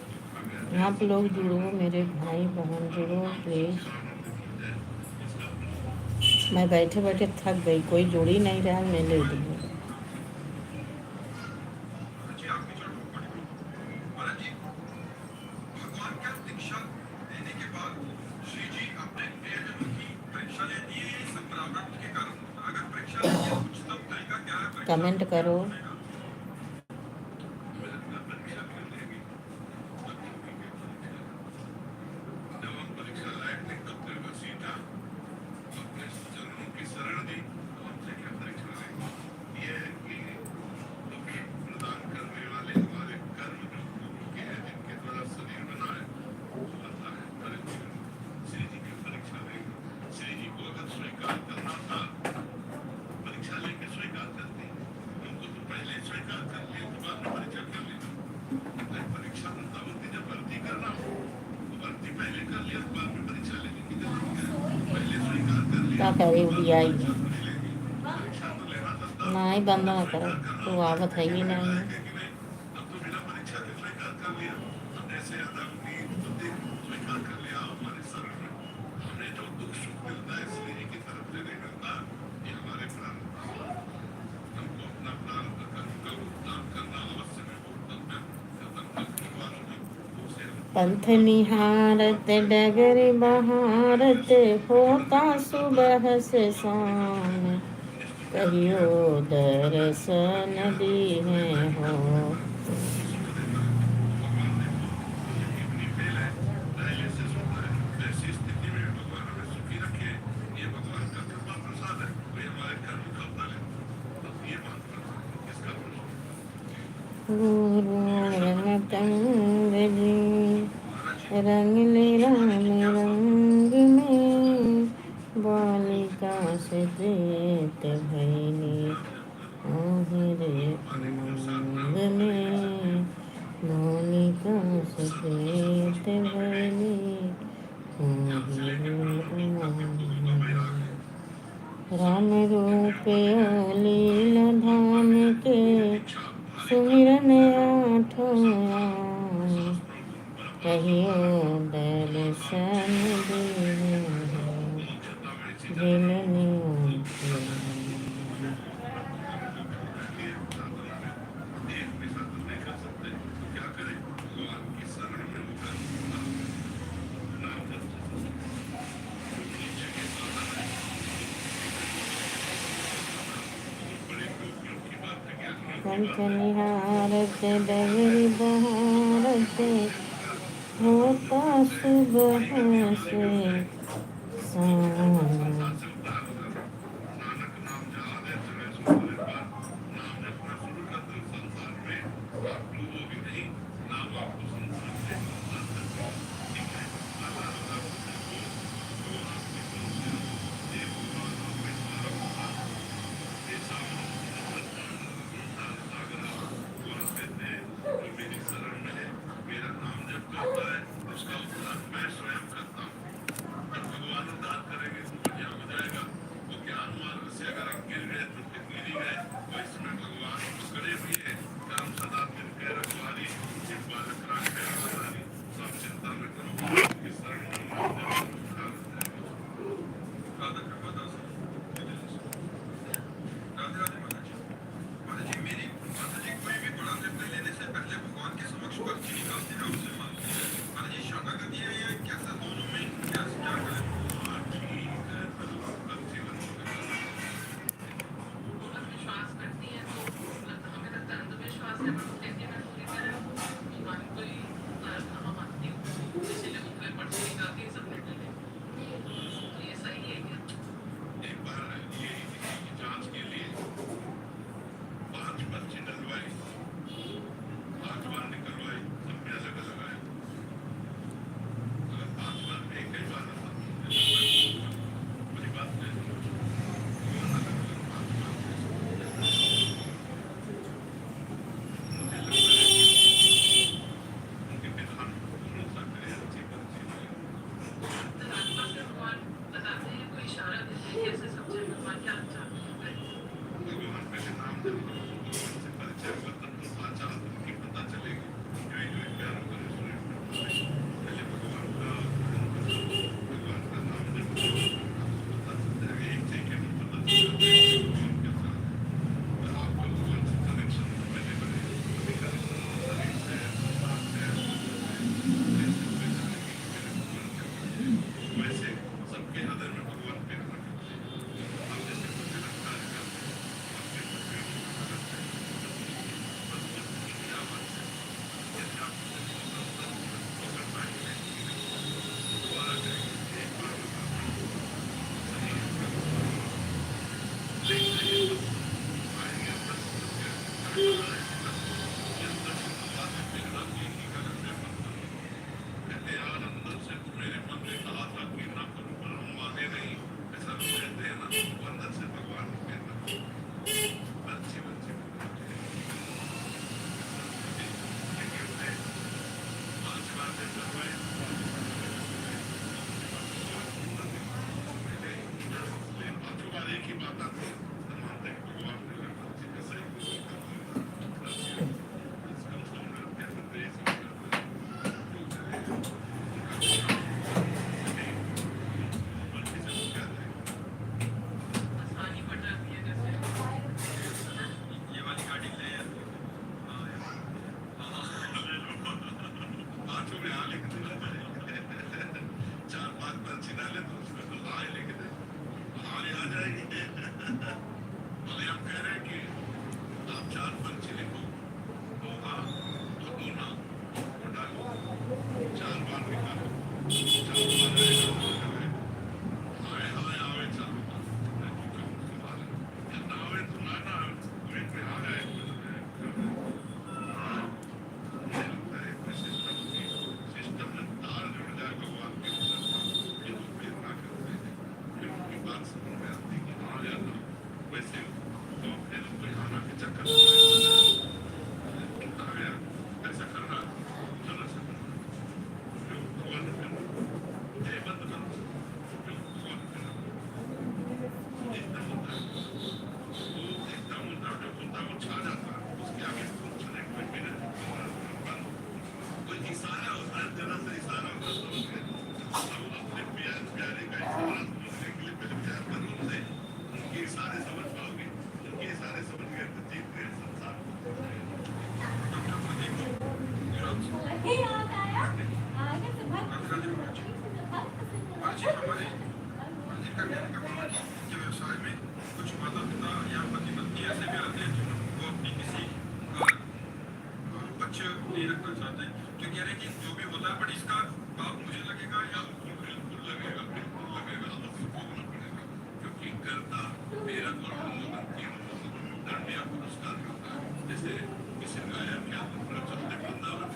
आप लोग जुड़ो, मेरे भाई बहन जुड़ो प्लीज। मैं बैठे बैठे थक गई, कोई जुड़ ही नहीं रहा, मैं लेट गई। कमेंट करो। जब हम परीक्षा लायक नहीं, तब तेरे को सीधा अपने चरणों की शरण दी, तो हमसे क्या परीक्षा लेंगे? ये है कि दुख प्रदान करने वाले हमारे कर्म जो गुरु के हैं, जिनके द्वारा शरीर बना है, वो बंदा है, परीक्षा। श्री जी की परीक्षा लेंगे। श्री जी को अगर स्वीकार करना था, परीक्षा लेके स्वीकार करते। हमको तो पहले स्वीकार कर लिया, तो बाद में परीक्षा कर लेना। अरे, परीक्षा तो तब होती जब भर्ती करना हो, तो भर्ती पहले कर लिया, तो बाद में परीक्षा लेने की जरूरत क्या है? पहले स्वीकार कर लिया, का करे तो बाद में उड़ियाई? परीक्षा थोड़ी लेंगे। परीक्षा तो लेना था तब। नहीं, बंद ना करो, तू आवत है ही नहीं। अब तो बिना परीक्षा के स्वीकार कर लिया। अब जैसे आदमी स्वीकार कर लिया हमारे शरण में, हमें जो दुख सुख मिलता है, श्री जी की तरफ से नहीं मिलता। ये हमारे प्रारब्ध, हमको अपना प्रारब्ध कर्म का भुगतान करना अवश्य में भुगतम है। जब तक भक्ति वासना, उसे हम पंथ निहारत डगर बहारत, होता सुबह से शाम, कहियो दर्शन दीन्हे हो। गुरु रंग टंग जी, रंग ले राम रंग में, बालिका से प्रीत भइली, ओहरे उमंग में, बालिका से प्रीत भइली, ओहरे उमंग में। राम रूप अलीला धाम के, सुमिरन आठो याम, कहियो दर्शन दीन्हे हो, जिनने कंठ निहारत डगरी बहारत, होता सुबह से शाम। भगवान पहले नाम जपो, भगवान से परिचय हुआ, तब तो पहचान उनकी पता चलेगी। जो ही जो ही प्यारों का रेस्टोरेंट में पहले भगवान का, भगवान का नाम जपो, आपको पता चलता है, एक सेकंड में पता चल जाता है कि भगवान कैसा है। और आपका भगवान से कनेक्शन बने बने, अभी कनेक्शन शरीर से, दिमाग से, जैसे कोई जाने की मेरे भगवान कैसा है, वैसे सबके हृदय में भगवान प्यारा है। चार पांच पंछी डाले तो उसमें तो हाय लिख दे, हाय आ जाएगी। भले हम कह रहे हैं कि आप चार पंछी लिखो, तो हाँ, तो दो ना, वो डालो, चार बार निकालो, चार बार आएगा, हाय, हाय आवे चारों बार। मैं तो कहूँ, कमाल है। जब ना आवे तो ना, ना आवे, कोई कोई आ जाए, कोई ना आए। मुझे लगता है कि सिस्टम की, सिस्टम में तार जुड़ जाए भगवान के भजन का, ये लोग प्रेरणा करते हैं। फिर उनकी बात समझ में आती है कि हाँ यार, वैसे तो अपने लोग तो यहाँ आके चक्कर लगाए होते हैं। हाँ यार, ऐसा करना, चलो ऐसा करना। जो भगवान ने करना, जय बंद बंद। कोई इशारा होता है, जरा सा इशारा होता है, समझ गए? अब अपने प्यार, प्यारे का इशारा समझने के लिए पहले प्यार करो उनसे, उनके इशारे समझ पाओगे, उनके इशारे समझ गए तो जीत गए संसार। डॉक्टर प्रदीप, राधे राधे महाराज। आज हमारे, आज इनका कहने का मतलब है कि इनके व्यवसाय में कुछ माता पिता या पति पत्नी ऐसे भी रहते हैं जो उनको अपनी किसी, उनका, अ, पक्ष नहीं रखना चाहते, जो कह रहे हैं कि जो भी होता है, but इसका पाप मुझे लगेगा या बिल्कुल, बिल्कुल लगेगा, बिल्कुल लगेगा, आपको भोगना पड़ेगा, क्योंकि कर्ता मेरा और अनुमोदन तीनों दंड या पुरस्कार करता है। जैसे किसी गायक या चलते वृंदावन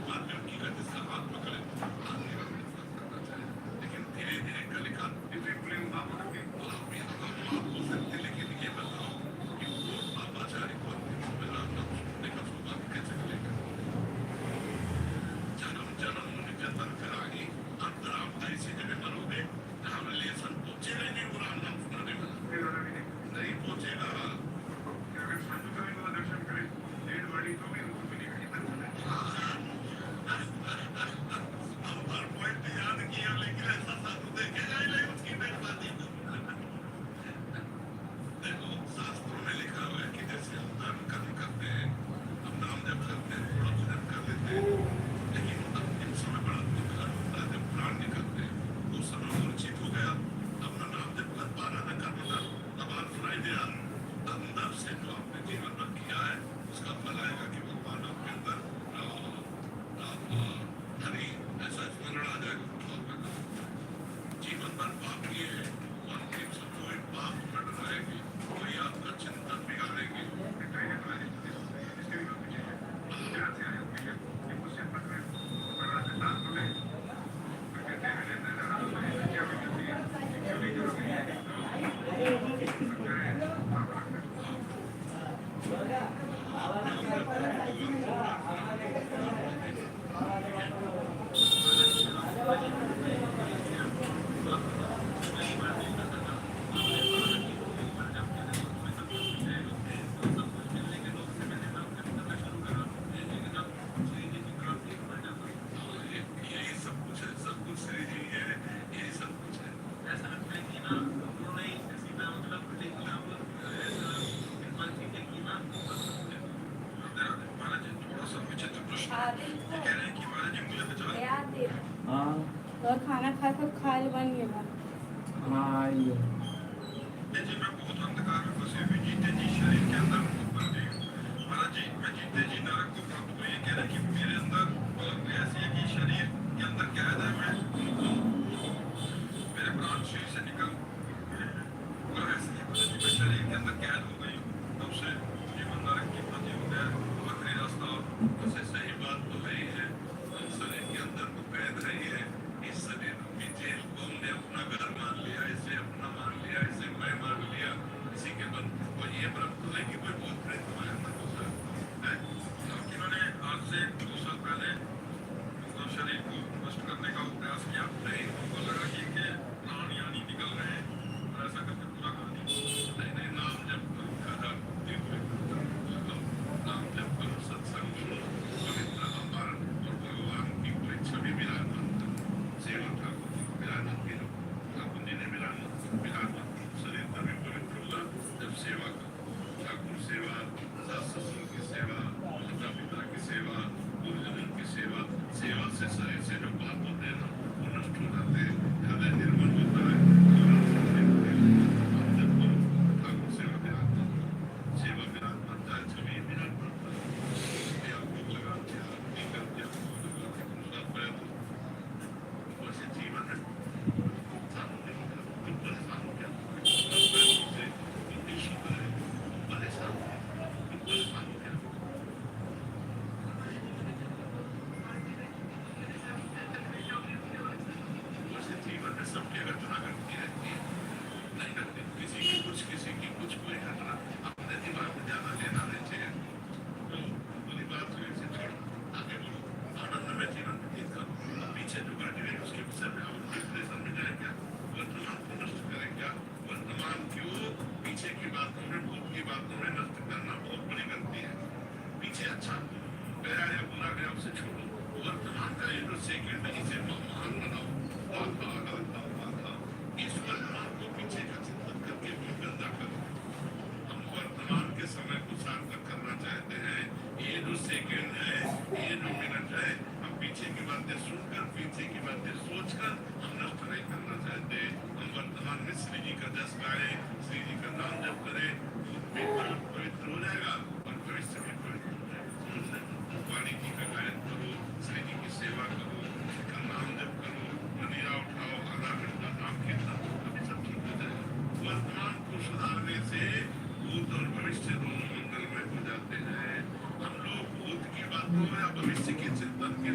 माध्यम की गति से हाथ पकड़े, आगे बढ़ने का प्रयत्न करना चाहिए। लेकिन धीरे-धीरे कलिकाल इतने खुले उदाहरण के, और आप यहाँ का माँ को सत्य, लेकिन ये बताओ कि वो पापाचारी को अंतिम समय राम नाम सुनने का सौभाग्य कैसे मिलेगा? जन्म जन्म मुनि जतन कराही, अंत राम तैसी जगह मरोगे। राम लेसन पहुंचेगा ही नहीं, वो राम नाम सुनाने वाला। नहीं पहुंचेगा। हम हर point याद किया, लेकिन ऐसा साधु देखे जाए नहीं, उसकी डेड बॉडी। देखो, शास्त्रों में लिखा हुआ है कि जैसे हम दान कर्म करते हैं, हम नाम जप करते हैं, थोड़ा भजन कर लेते हैं, लेकिन अंतिम समय बड़ा दुख होता है, जब प्राण निकलते हैं, उस समय मूर्छित हो गया, अपना नाम जप कर पा रहा था, कर रहा था, अब आप सुनाई दिया, अंदर से जो आपने जीवन भर किया है, उसका फल आएगा कि भगवान आपके अंदर, आ, आप, आ, हरि ऐसा स्मरण आ जाएगा, भगवान का नाम। जीवन भर पाप किए हैं, अंतिम समय कोई पाप कट जाएगी, कोई आपका चिंतन बिगाड़ेंगे। यही सब कुछ है, सब कुछ श्री जी है, यही सब कुछ है। ऐसा लगता है कि ना, उन्होंने सीधा मतलब, ऐसा, ऐसा, महाराज जी, थोड़ा सा विचित्र प्रश्न है। आदित्य। ये कह रहे हैं कि महाराज जी, मुझे बचा लो। आदित्य। हाँ। और खाना खा, सब खाए बन गया। हाँ, आइए। जी, मैं बहुत अंधकार में फंसे हुए जीते जी शरीर के अंदर भूत बन गई हूँ। महाराज जी, मैं जीते जी नरक को प्राप्त हुई। ये कह रहे हैं कि मेरे अंदर, मतलब, कोई ऐसी है कि शरीर के अंदर कैद है, मैं, मेरे प्राण शरीर से निकल, पूरा ऐसे ही, मतलब, कि मैं शरीर के अंदर कैद हो गई हूँ। तब से जीवन नरक की प्रति हो गया है, आखिरी रास्ता। वैसे सही बात तो है ही है, हम शरीर के अंदर तो कैद है ही है। इस शरीर की जेल को हमने अपना घर मान लिया, इसे अपना मान लिया, इसे मैं मान लिया, इसी के बंधन को ये भ्रम तो नहीं कि कोई भूत प्रेत हमारे अंदर घुसा है। बाकी मैंने आज से दो साल पहले अपना शरीर को नष्ट करने का प्रयास किया। नहीं, हमको लगा कि इनके प्राण यानी निकल रहे हैं, और ऐसा करके पूरा कर दिया। नहीं, नहीं, नाम जप करो, ज्यादा तीव्र नाम जप करो, सत्संग सुनो, पवित्र आहार और भगवान की कोई छवि विराजमान करो, सेवा ठाकुर जी विराजमान करो, ठाकुर जी ने विराजमान, विराजमान शरीर तभी पवित्र होगा जब सेवा करो। ठाकुर सेवा, सास ससुर की सेवा, माता पिता की सेवा, गुरुजनों की सेवा, सेवा से शरीर से जो पाप होते हैं ना, वो नष्ट हो जाते हैं, हृदय निर्मल होता है, और आप सुखी होते हैं। आप जब करो, ठाकुर सेवा विराजमान करो, सेवा विराजमान चाहे छवि विराजमान करो, ये आप लोग लगा दिया, ये कर दिया, वो लगा दिया, दूसरा प्रयत्न। वैसे जीवन है, इंसान होने का दुख परेशान हो गया, दुख परेशान हो गया, दुख परेशान हो गया, दुख परेशान हो गया। वैसे जीवन में सबकी घटना घटती रहती है, नहीं घटती, किसी की कुछ, किसी की कुछ, कोई घटना अपने दिमाग में ज्यादा लेना नहीं चाहिए। तो बुरी बात हुई, इसे छोड़ो, आगे बढ़ो। आनंद में जीवन व्यतीत करो। अब पीछे जो घट गई, उसके विषय में हम डिप्रेशन में जाए क्या? वर्तमान को नष्ट करें क्या? वर्तमान क्यों? पीछे की बातों में, भूत की बातों में नष्ट करना बहुत बड़ी गलती है। पीछे अच्छा गया या बुरा गया, उसे छोड़ो। वर्तमान का ये जो सेकंड है, इसे म-, महान बनाओ। गाथा, गाथा, गाथा। इस वर्तमान को पीछे का चिंतन करके क्यों गंदा करो? हम वर्तमान के समय को सार्थक करना चाहते हैं। ये जो सेकंड है, ये जो मिनट है, हम पीछे की बातें सुनकर, पीछे की बातें सोचकर हम नष्ट नहीं करना चाहते। हम वर्तमान में श्री जी का जस गाएं, श्री जी का नाम जप करें, भूत भी पवित्र हो जाएगा और भविष्य भी पवित्र हो जाएगा। वाणी जी का गायन करो, श्री जी की सेवा करो, उनका नाम जप करो, मनीरा उठाओ, आधा घंटा नाम कीर्तन, अभी सब ठीक हो जाएगा। वर्तमान को सुधारने से भूत और भविष्य दोनों मंगलमय हो जाते हैं। हम लोग भूत की बातों में या भविष्य के चिंतन के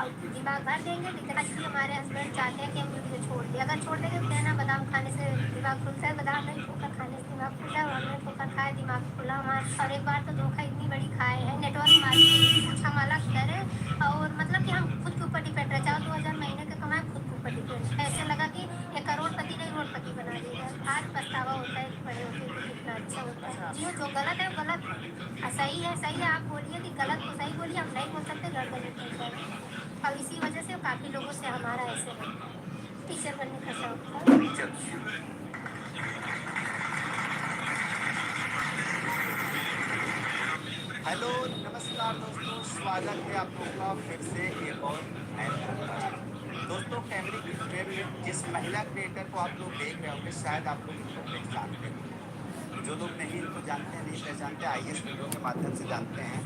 दिमाग भर देंगे, लेकिन आज भी हमारे हस्बैंड चाहते हैं कि हम वीडियो छोड़ दें। अगर छोड़ देंगे तो कहना बादाम खाने से दिमाग खुलता है, बादाम नहीं, ठोकर खाने से दिमाग खुलता है, और हमने ठोकर खाया, दिमाग खुला हमारा। और एक बार तो धोखा इतनी बड़ी खाए हैं, नेटवर्क मार्केटिंग कुछ हम अलग करें, और मतलब कि हम खुद के ऊपर डिपेंड रहे, चाहे दो हज़ार महीने के कमाए, खुद के ऊपर डिपेंड। ऐसे लगा कि एक करोड़पति नहीं, रोडपति बना देगा। आज पछतावा होता है कि बड़े होके भी कितना अच्छा होता है। जी, जो गलत है, वो गलत है, और सही है, सही है। आप बोलिए कि गलत को सही बोलिए, हम नहीं बोल सकते, गलत गलत नहीं बोलते। और इसी वजह से काफ़ी लोगों से हमारा ऐसे है, टीचर बनने का शौक था। टीचर। हेलो, नमस्कार दोस्तों, स्वागत है आप लोगों का फिर से एक और नए podcast। दोस्तों, कैमरे की frame में जिस महिला क्रिएटर को आप लोग देख रहे होंगे, शायद आप लोग इनको पहचानते होंगे। जो लोग नहीं इनको जानते हैं, नहीं पहचानते, आइए इस वीडियो के माध्यम से जानते हैं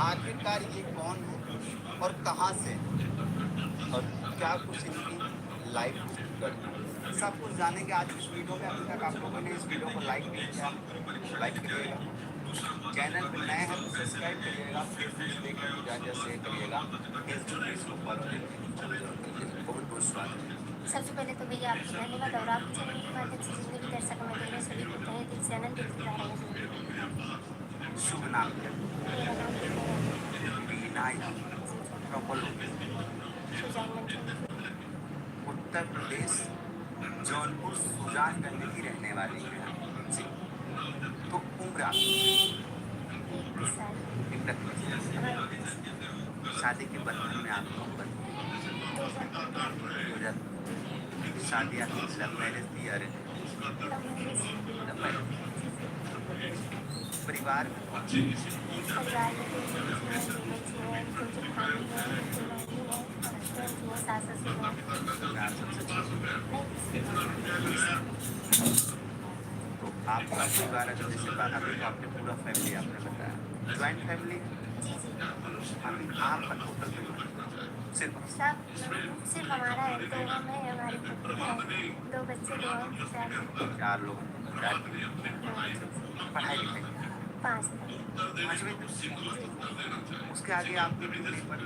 आखिरकार ये कौन है और कहाँ से है और क्या कुछ इनकी लाइफ घटना है। सब कुछ जानेंगे आज इस वीडियो में। अभी तक आप लोगों ने इस वीडियो को लाइक नहीं किया, लाइक करिएगा। चैनल पे नए हैं तो सब्सक्राइब करिएगा, Facebook देखकर तो जा जा शेयर करिएगा, Facebook पेज को फॉलो करिएगा। बहुत बहुत स्वागत है। सबसे पहले तो भैया आपको धन्यवाद और आपके चैनल के माध्यम से जितने भी दर्शक हमें देख रहे हैं सभी को तहे दिल से आनंदित कर रहे हैं। शुभ नाम क्या? मेरा नाम विनय है। विनय। Proper location? सुजानगंज। उत्तर प्रदेश, जौनपुर सुजानगंज की रहने वाली हैं आप। जी। तो उम्र आपकी? इकतीस साल। इकतीस। शादी के बंधन में आप कब बंधे? दो हज़ार पन्द्रह। दो हज़ार। शादी आपकी लव मैरिज थी या arrange? Love marriage. Love marriage. परिवार में कौन? परिवार में दो बच्चे हैं, दो बच्चे हैं, दो जेठानी हैं, दो ननद हैं, और husband जो है, सास ससुर हैं। आप सबसे छोटे? नहीं। तो आपका परिवार अगर जैसे बाहर है तो आपके पूरा फैमिली आपने बताया, ज्वाइंट फैमिली है? जी, जी। अभी आपका टोटल परिवार सिर्फ? सब सिर्फ हमारा है, दो हम हैं, हमारे पति हैं, दो बच्चे, दो हम, चार लोग। चार लोग, चार। हाँ। पढ़ाई लिखाई? पाँच तक। पाँचवीं तक? जी। उसके आगे आपके ड्यूटी पर?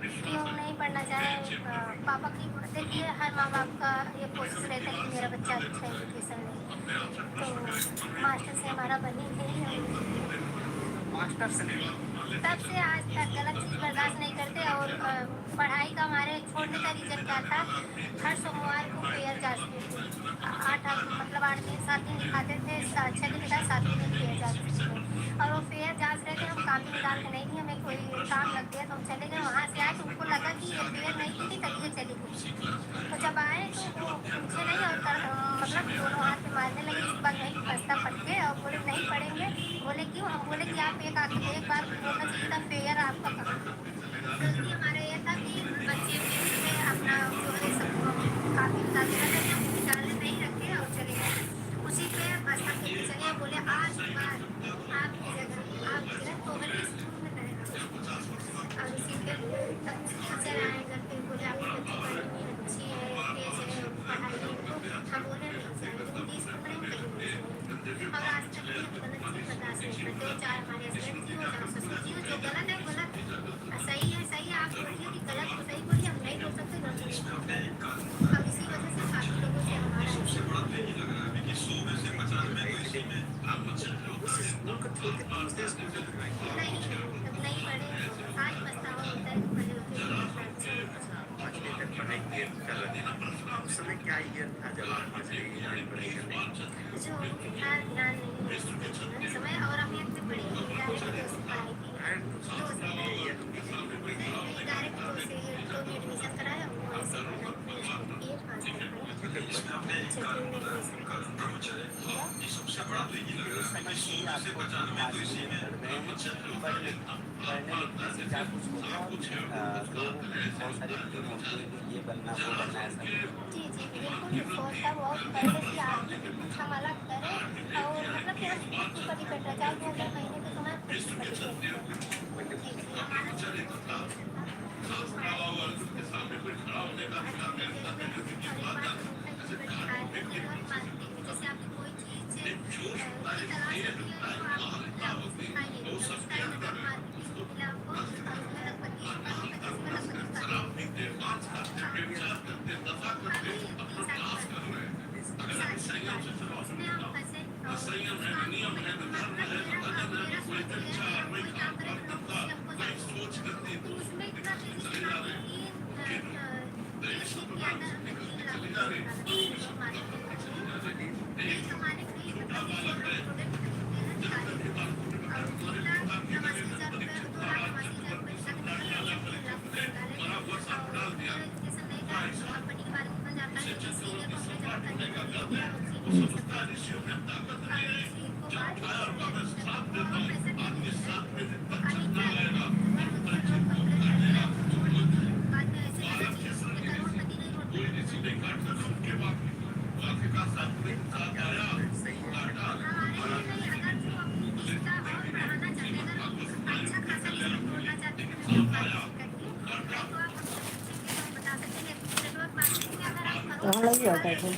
क्यों नहीं पढ़ना चाहे? अ, पापा की, देखिए, हर माँ बाप का ये कोशिश रहता है कि मेरा बच्चा अच्छा एजुकेशन ले, तो मास्टर से हमारा बनी नहीं है। मास्टर से नहीं? तब से आज तक गलत चीज़ बर्दाश्त नहीं करते और, अ, पढ़ाई का हमारे छोड़ने का रीज़न क्या था? हर सोमवार को फेयर जांचते थे, आठ, आठ, मतलब, आठ दिन, सात दिन दिखाते थे, सा-, छः दिन दिखाए, सातवें दिन फेयर जांचते थे। और वो फेयर जांच रहे थे, हम कापी निकाल के नहीं दी, हमें कोई काम लग गया तो हम चले गए। वहाँ से आए तो उनको लगा कि ये फेयर नहीं दी थी, तब ये चली गई। तो जब आए तो वो पूछे नहीं और कर, मतलब, दोनों हाथ पे मारने लगे, इस बार नहीं बस्ता पटके, और बोले, "नहीं पढ़ेंगे।" बोले, "क्यों?" हम बोले कि आप एक आखिर एक बार बोलना चाहिए था, फेयर आपका कहाँ? गलती हमारा ये था कि बच्चे भी थे, अपना जो है सब कापी निकाल के रख रहे थे, हम निकालने नहीं रखे और चले गए। उसी पे बस्ता फेंक के चले गए, बोले, "आज के बाद आपकी जगह, आपकी जगह तो हर स्कूल में रहेगा।" और इसी पे तब टीचर आए घर पे, बोले, "आपकी बच्ची पढ़ने में अच्छी है, तेज है, पढ़ाइए इनको।" हम बोले, "नहीं जाएंगे, तीस पकड़े, हम कहीं नहीं जाएंगे।" और आज तक भी हम गलत चीज़ बर्दाश्त नहीं करते, चाहे हमारे हस्बैंड जी हो, चाहे ससुर जी हो, जो गलत है, गलत है। सही है, सही है, आप बोलिए कि गलत को सही बोलिए, हम नहीं बोल सकते, गलत को नहीं बोल सकते। अब इसी वजह से काफी लोगों से हमारा ऐसे हुआ। उस स्कूल को छोड़ के दूसरे स्कूल में नहीं, जब नहीं पढ़े, आज पछतावा होता है कि पढ़े होते तो कितना अच्छा होता। पाँचवीं तक पढ़ाई किए कर रहे थे। उस समय क्या ईयर था जब आप पाँचवीं तक पढ़ाई कर रहे थे? जो था ध्यान नहीं है उस समय, और हम एक भी पढ़े नहीं, डायरेक्ट दो से पढ़ाई की। डायरेक्ट दो से? दो से? ये हम नहीं, नहीं, डायरेक्ट दो से, ये दो में एडमिशन कराया, वहीं से पढ़ाई की, उसको किए, पाँच तक पढ़े। छठवीं में एडमिशन किया। ये समझ के आपको पाँचवीं में पढ़ रहे हैं, पढ़ने पढ़ने लिखने से क्या कुछ होता है? अ, लोग बहुत सारी चीज़ें होती हैं कि ये बनना, वो बनना, ऐसा कुछ? जी, जी, बिल्कुल, सोचता बहुत पहले कि आप हम अलग करें और मतलब कि हम खुद पर डिपेंड रह जाओ, दो हज़ार महीने के समय खुद पर डिपेंड रहो। जी, जी, हमारा जो है, जैसे आपकी कोई चीज़, अ, की तलाश होती है, तो आप उसको दिखाइए। उस टाइम पे मार्केट में आपको, अ, मतलब, पच्चीस, पच्चीस, मतलब, कहाँ लगी आता है?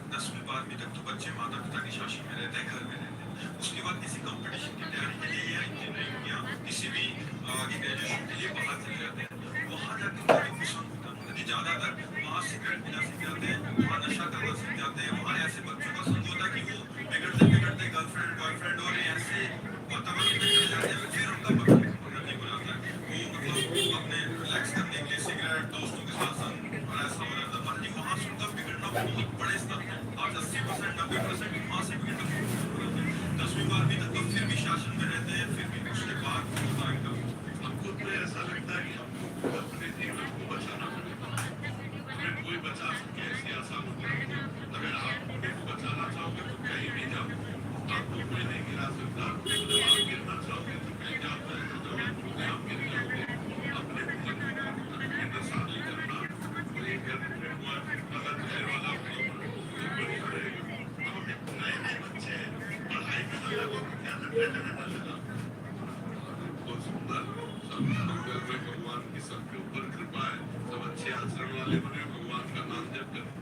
दसवीं बारहवीं तक तो बच्चे माता पिता के शासन में रहते हैं, घर में रहते हैं। उसके बाद किसी कंपटीशन की तैयारी के लिए या इंजीनियरिंग या किसी भी, अ, आगे ग्रेजुएशन के लिए बाहर चले जाते हैं। वहाँ जाके उनका डिप्रेशन होता है। क्योंकि ज़्यादातर वहाँ सिगरेट पीना सीख जाते हैं, वहाँ नशा करना सीख जाते हैं, वहाँ ऐसे बच्चों का संग होता है कि वो बिगड़ते बिगड़ते गर्लफ्रेंड, बॉयफ्रेंड और ऐसे वातावरण में चले जाते हैं, फिर उनका बचपन नहीं हो जाता है। वो मतलब अपने रिलैक्स करने के लिए सिगरेट, दोस्तों के साथ संग और ऐसा हो जाता है। मतलब वहाँ से उनका बिगड़ना बहुत बड़े स्तर पे। आज अस्सी परसेंट, नब्बे परसेंट वहाँ से बिगड़ना शुरू हो जाता है। दसवीं बारहवीं तक तो फिर भी शासन में रहते हैं, फिर भी उसके बाद होता है एकदम। हमको तो ऐसा लगता है कि हमको अपने जीवन को बचाना पड़ेगा। हमें कोई बचा सके, ऐसी आशा मत रखो। अगर आप अपने को बचाना चाहोगे तो कहीं भी जाओ, आपको कोई नहीं गिरा सकता। जब आप गिरना चाहोगे तो कहीं जाओ, जब आप गिर जाओगे, अपने को मत गिराओ, अपने साथ ही करना। कोई घर में कोई गलत घर वाला हो, कोई बड़ी हो, हम अपने नए नए बच्चे हैं, पढ़ाई में ना लगो, क्या लफड़े में ना लगा। बहुत सुंदर। सब मंगल में भगवान की सबके ऊपर कृपा है। सब अच्छे आचरण वाले बने, भगवान का नाम जप करें।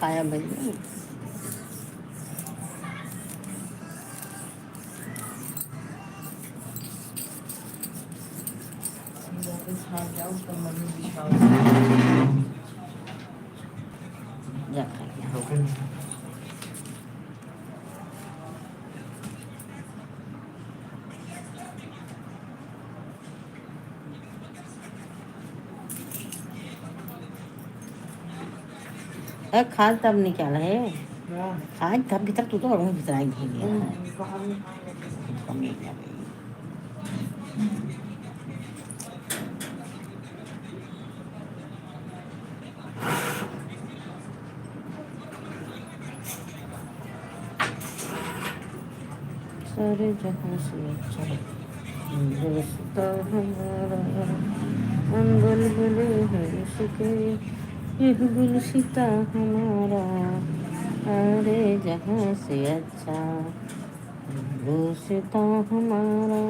खाया भैया। वापस हाथ जाओ, तो मम्मी बिछाओ। जा खा लिया। अरे खाद तब निकाल है। हाँ। खाद तब भीतर, तू तो और भीतर आई है। हम्म, बाहर में। सारे जहाँ से अच्छा है गुलसिता हमारा, हम बुलबुल हैं इसके, यह गुलसिता हमारा, सारे जहाँ से अच्छा गुलसिता हमारा।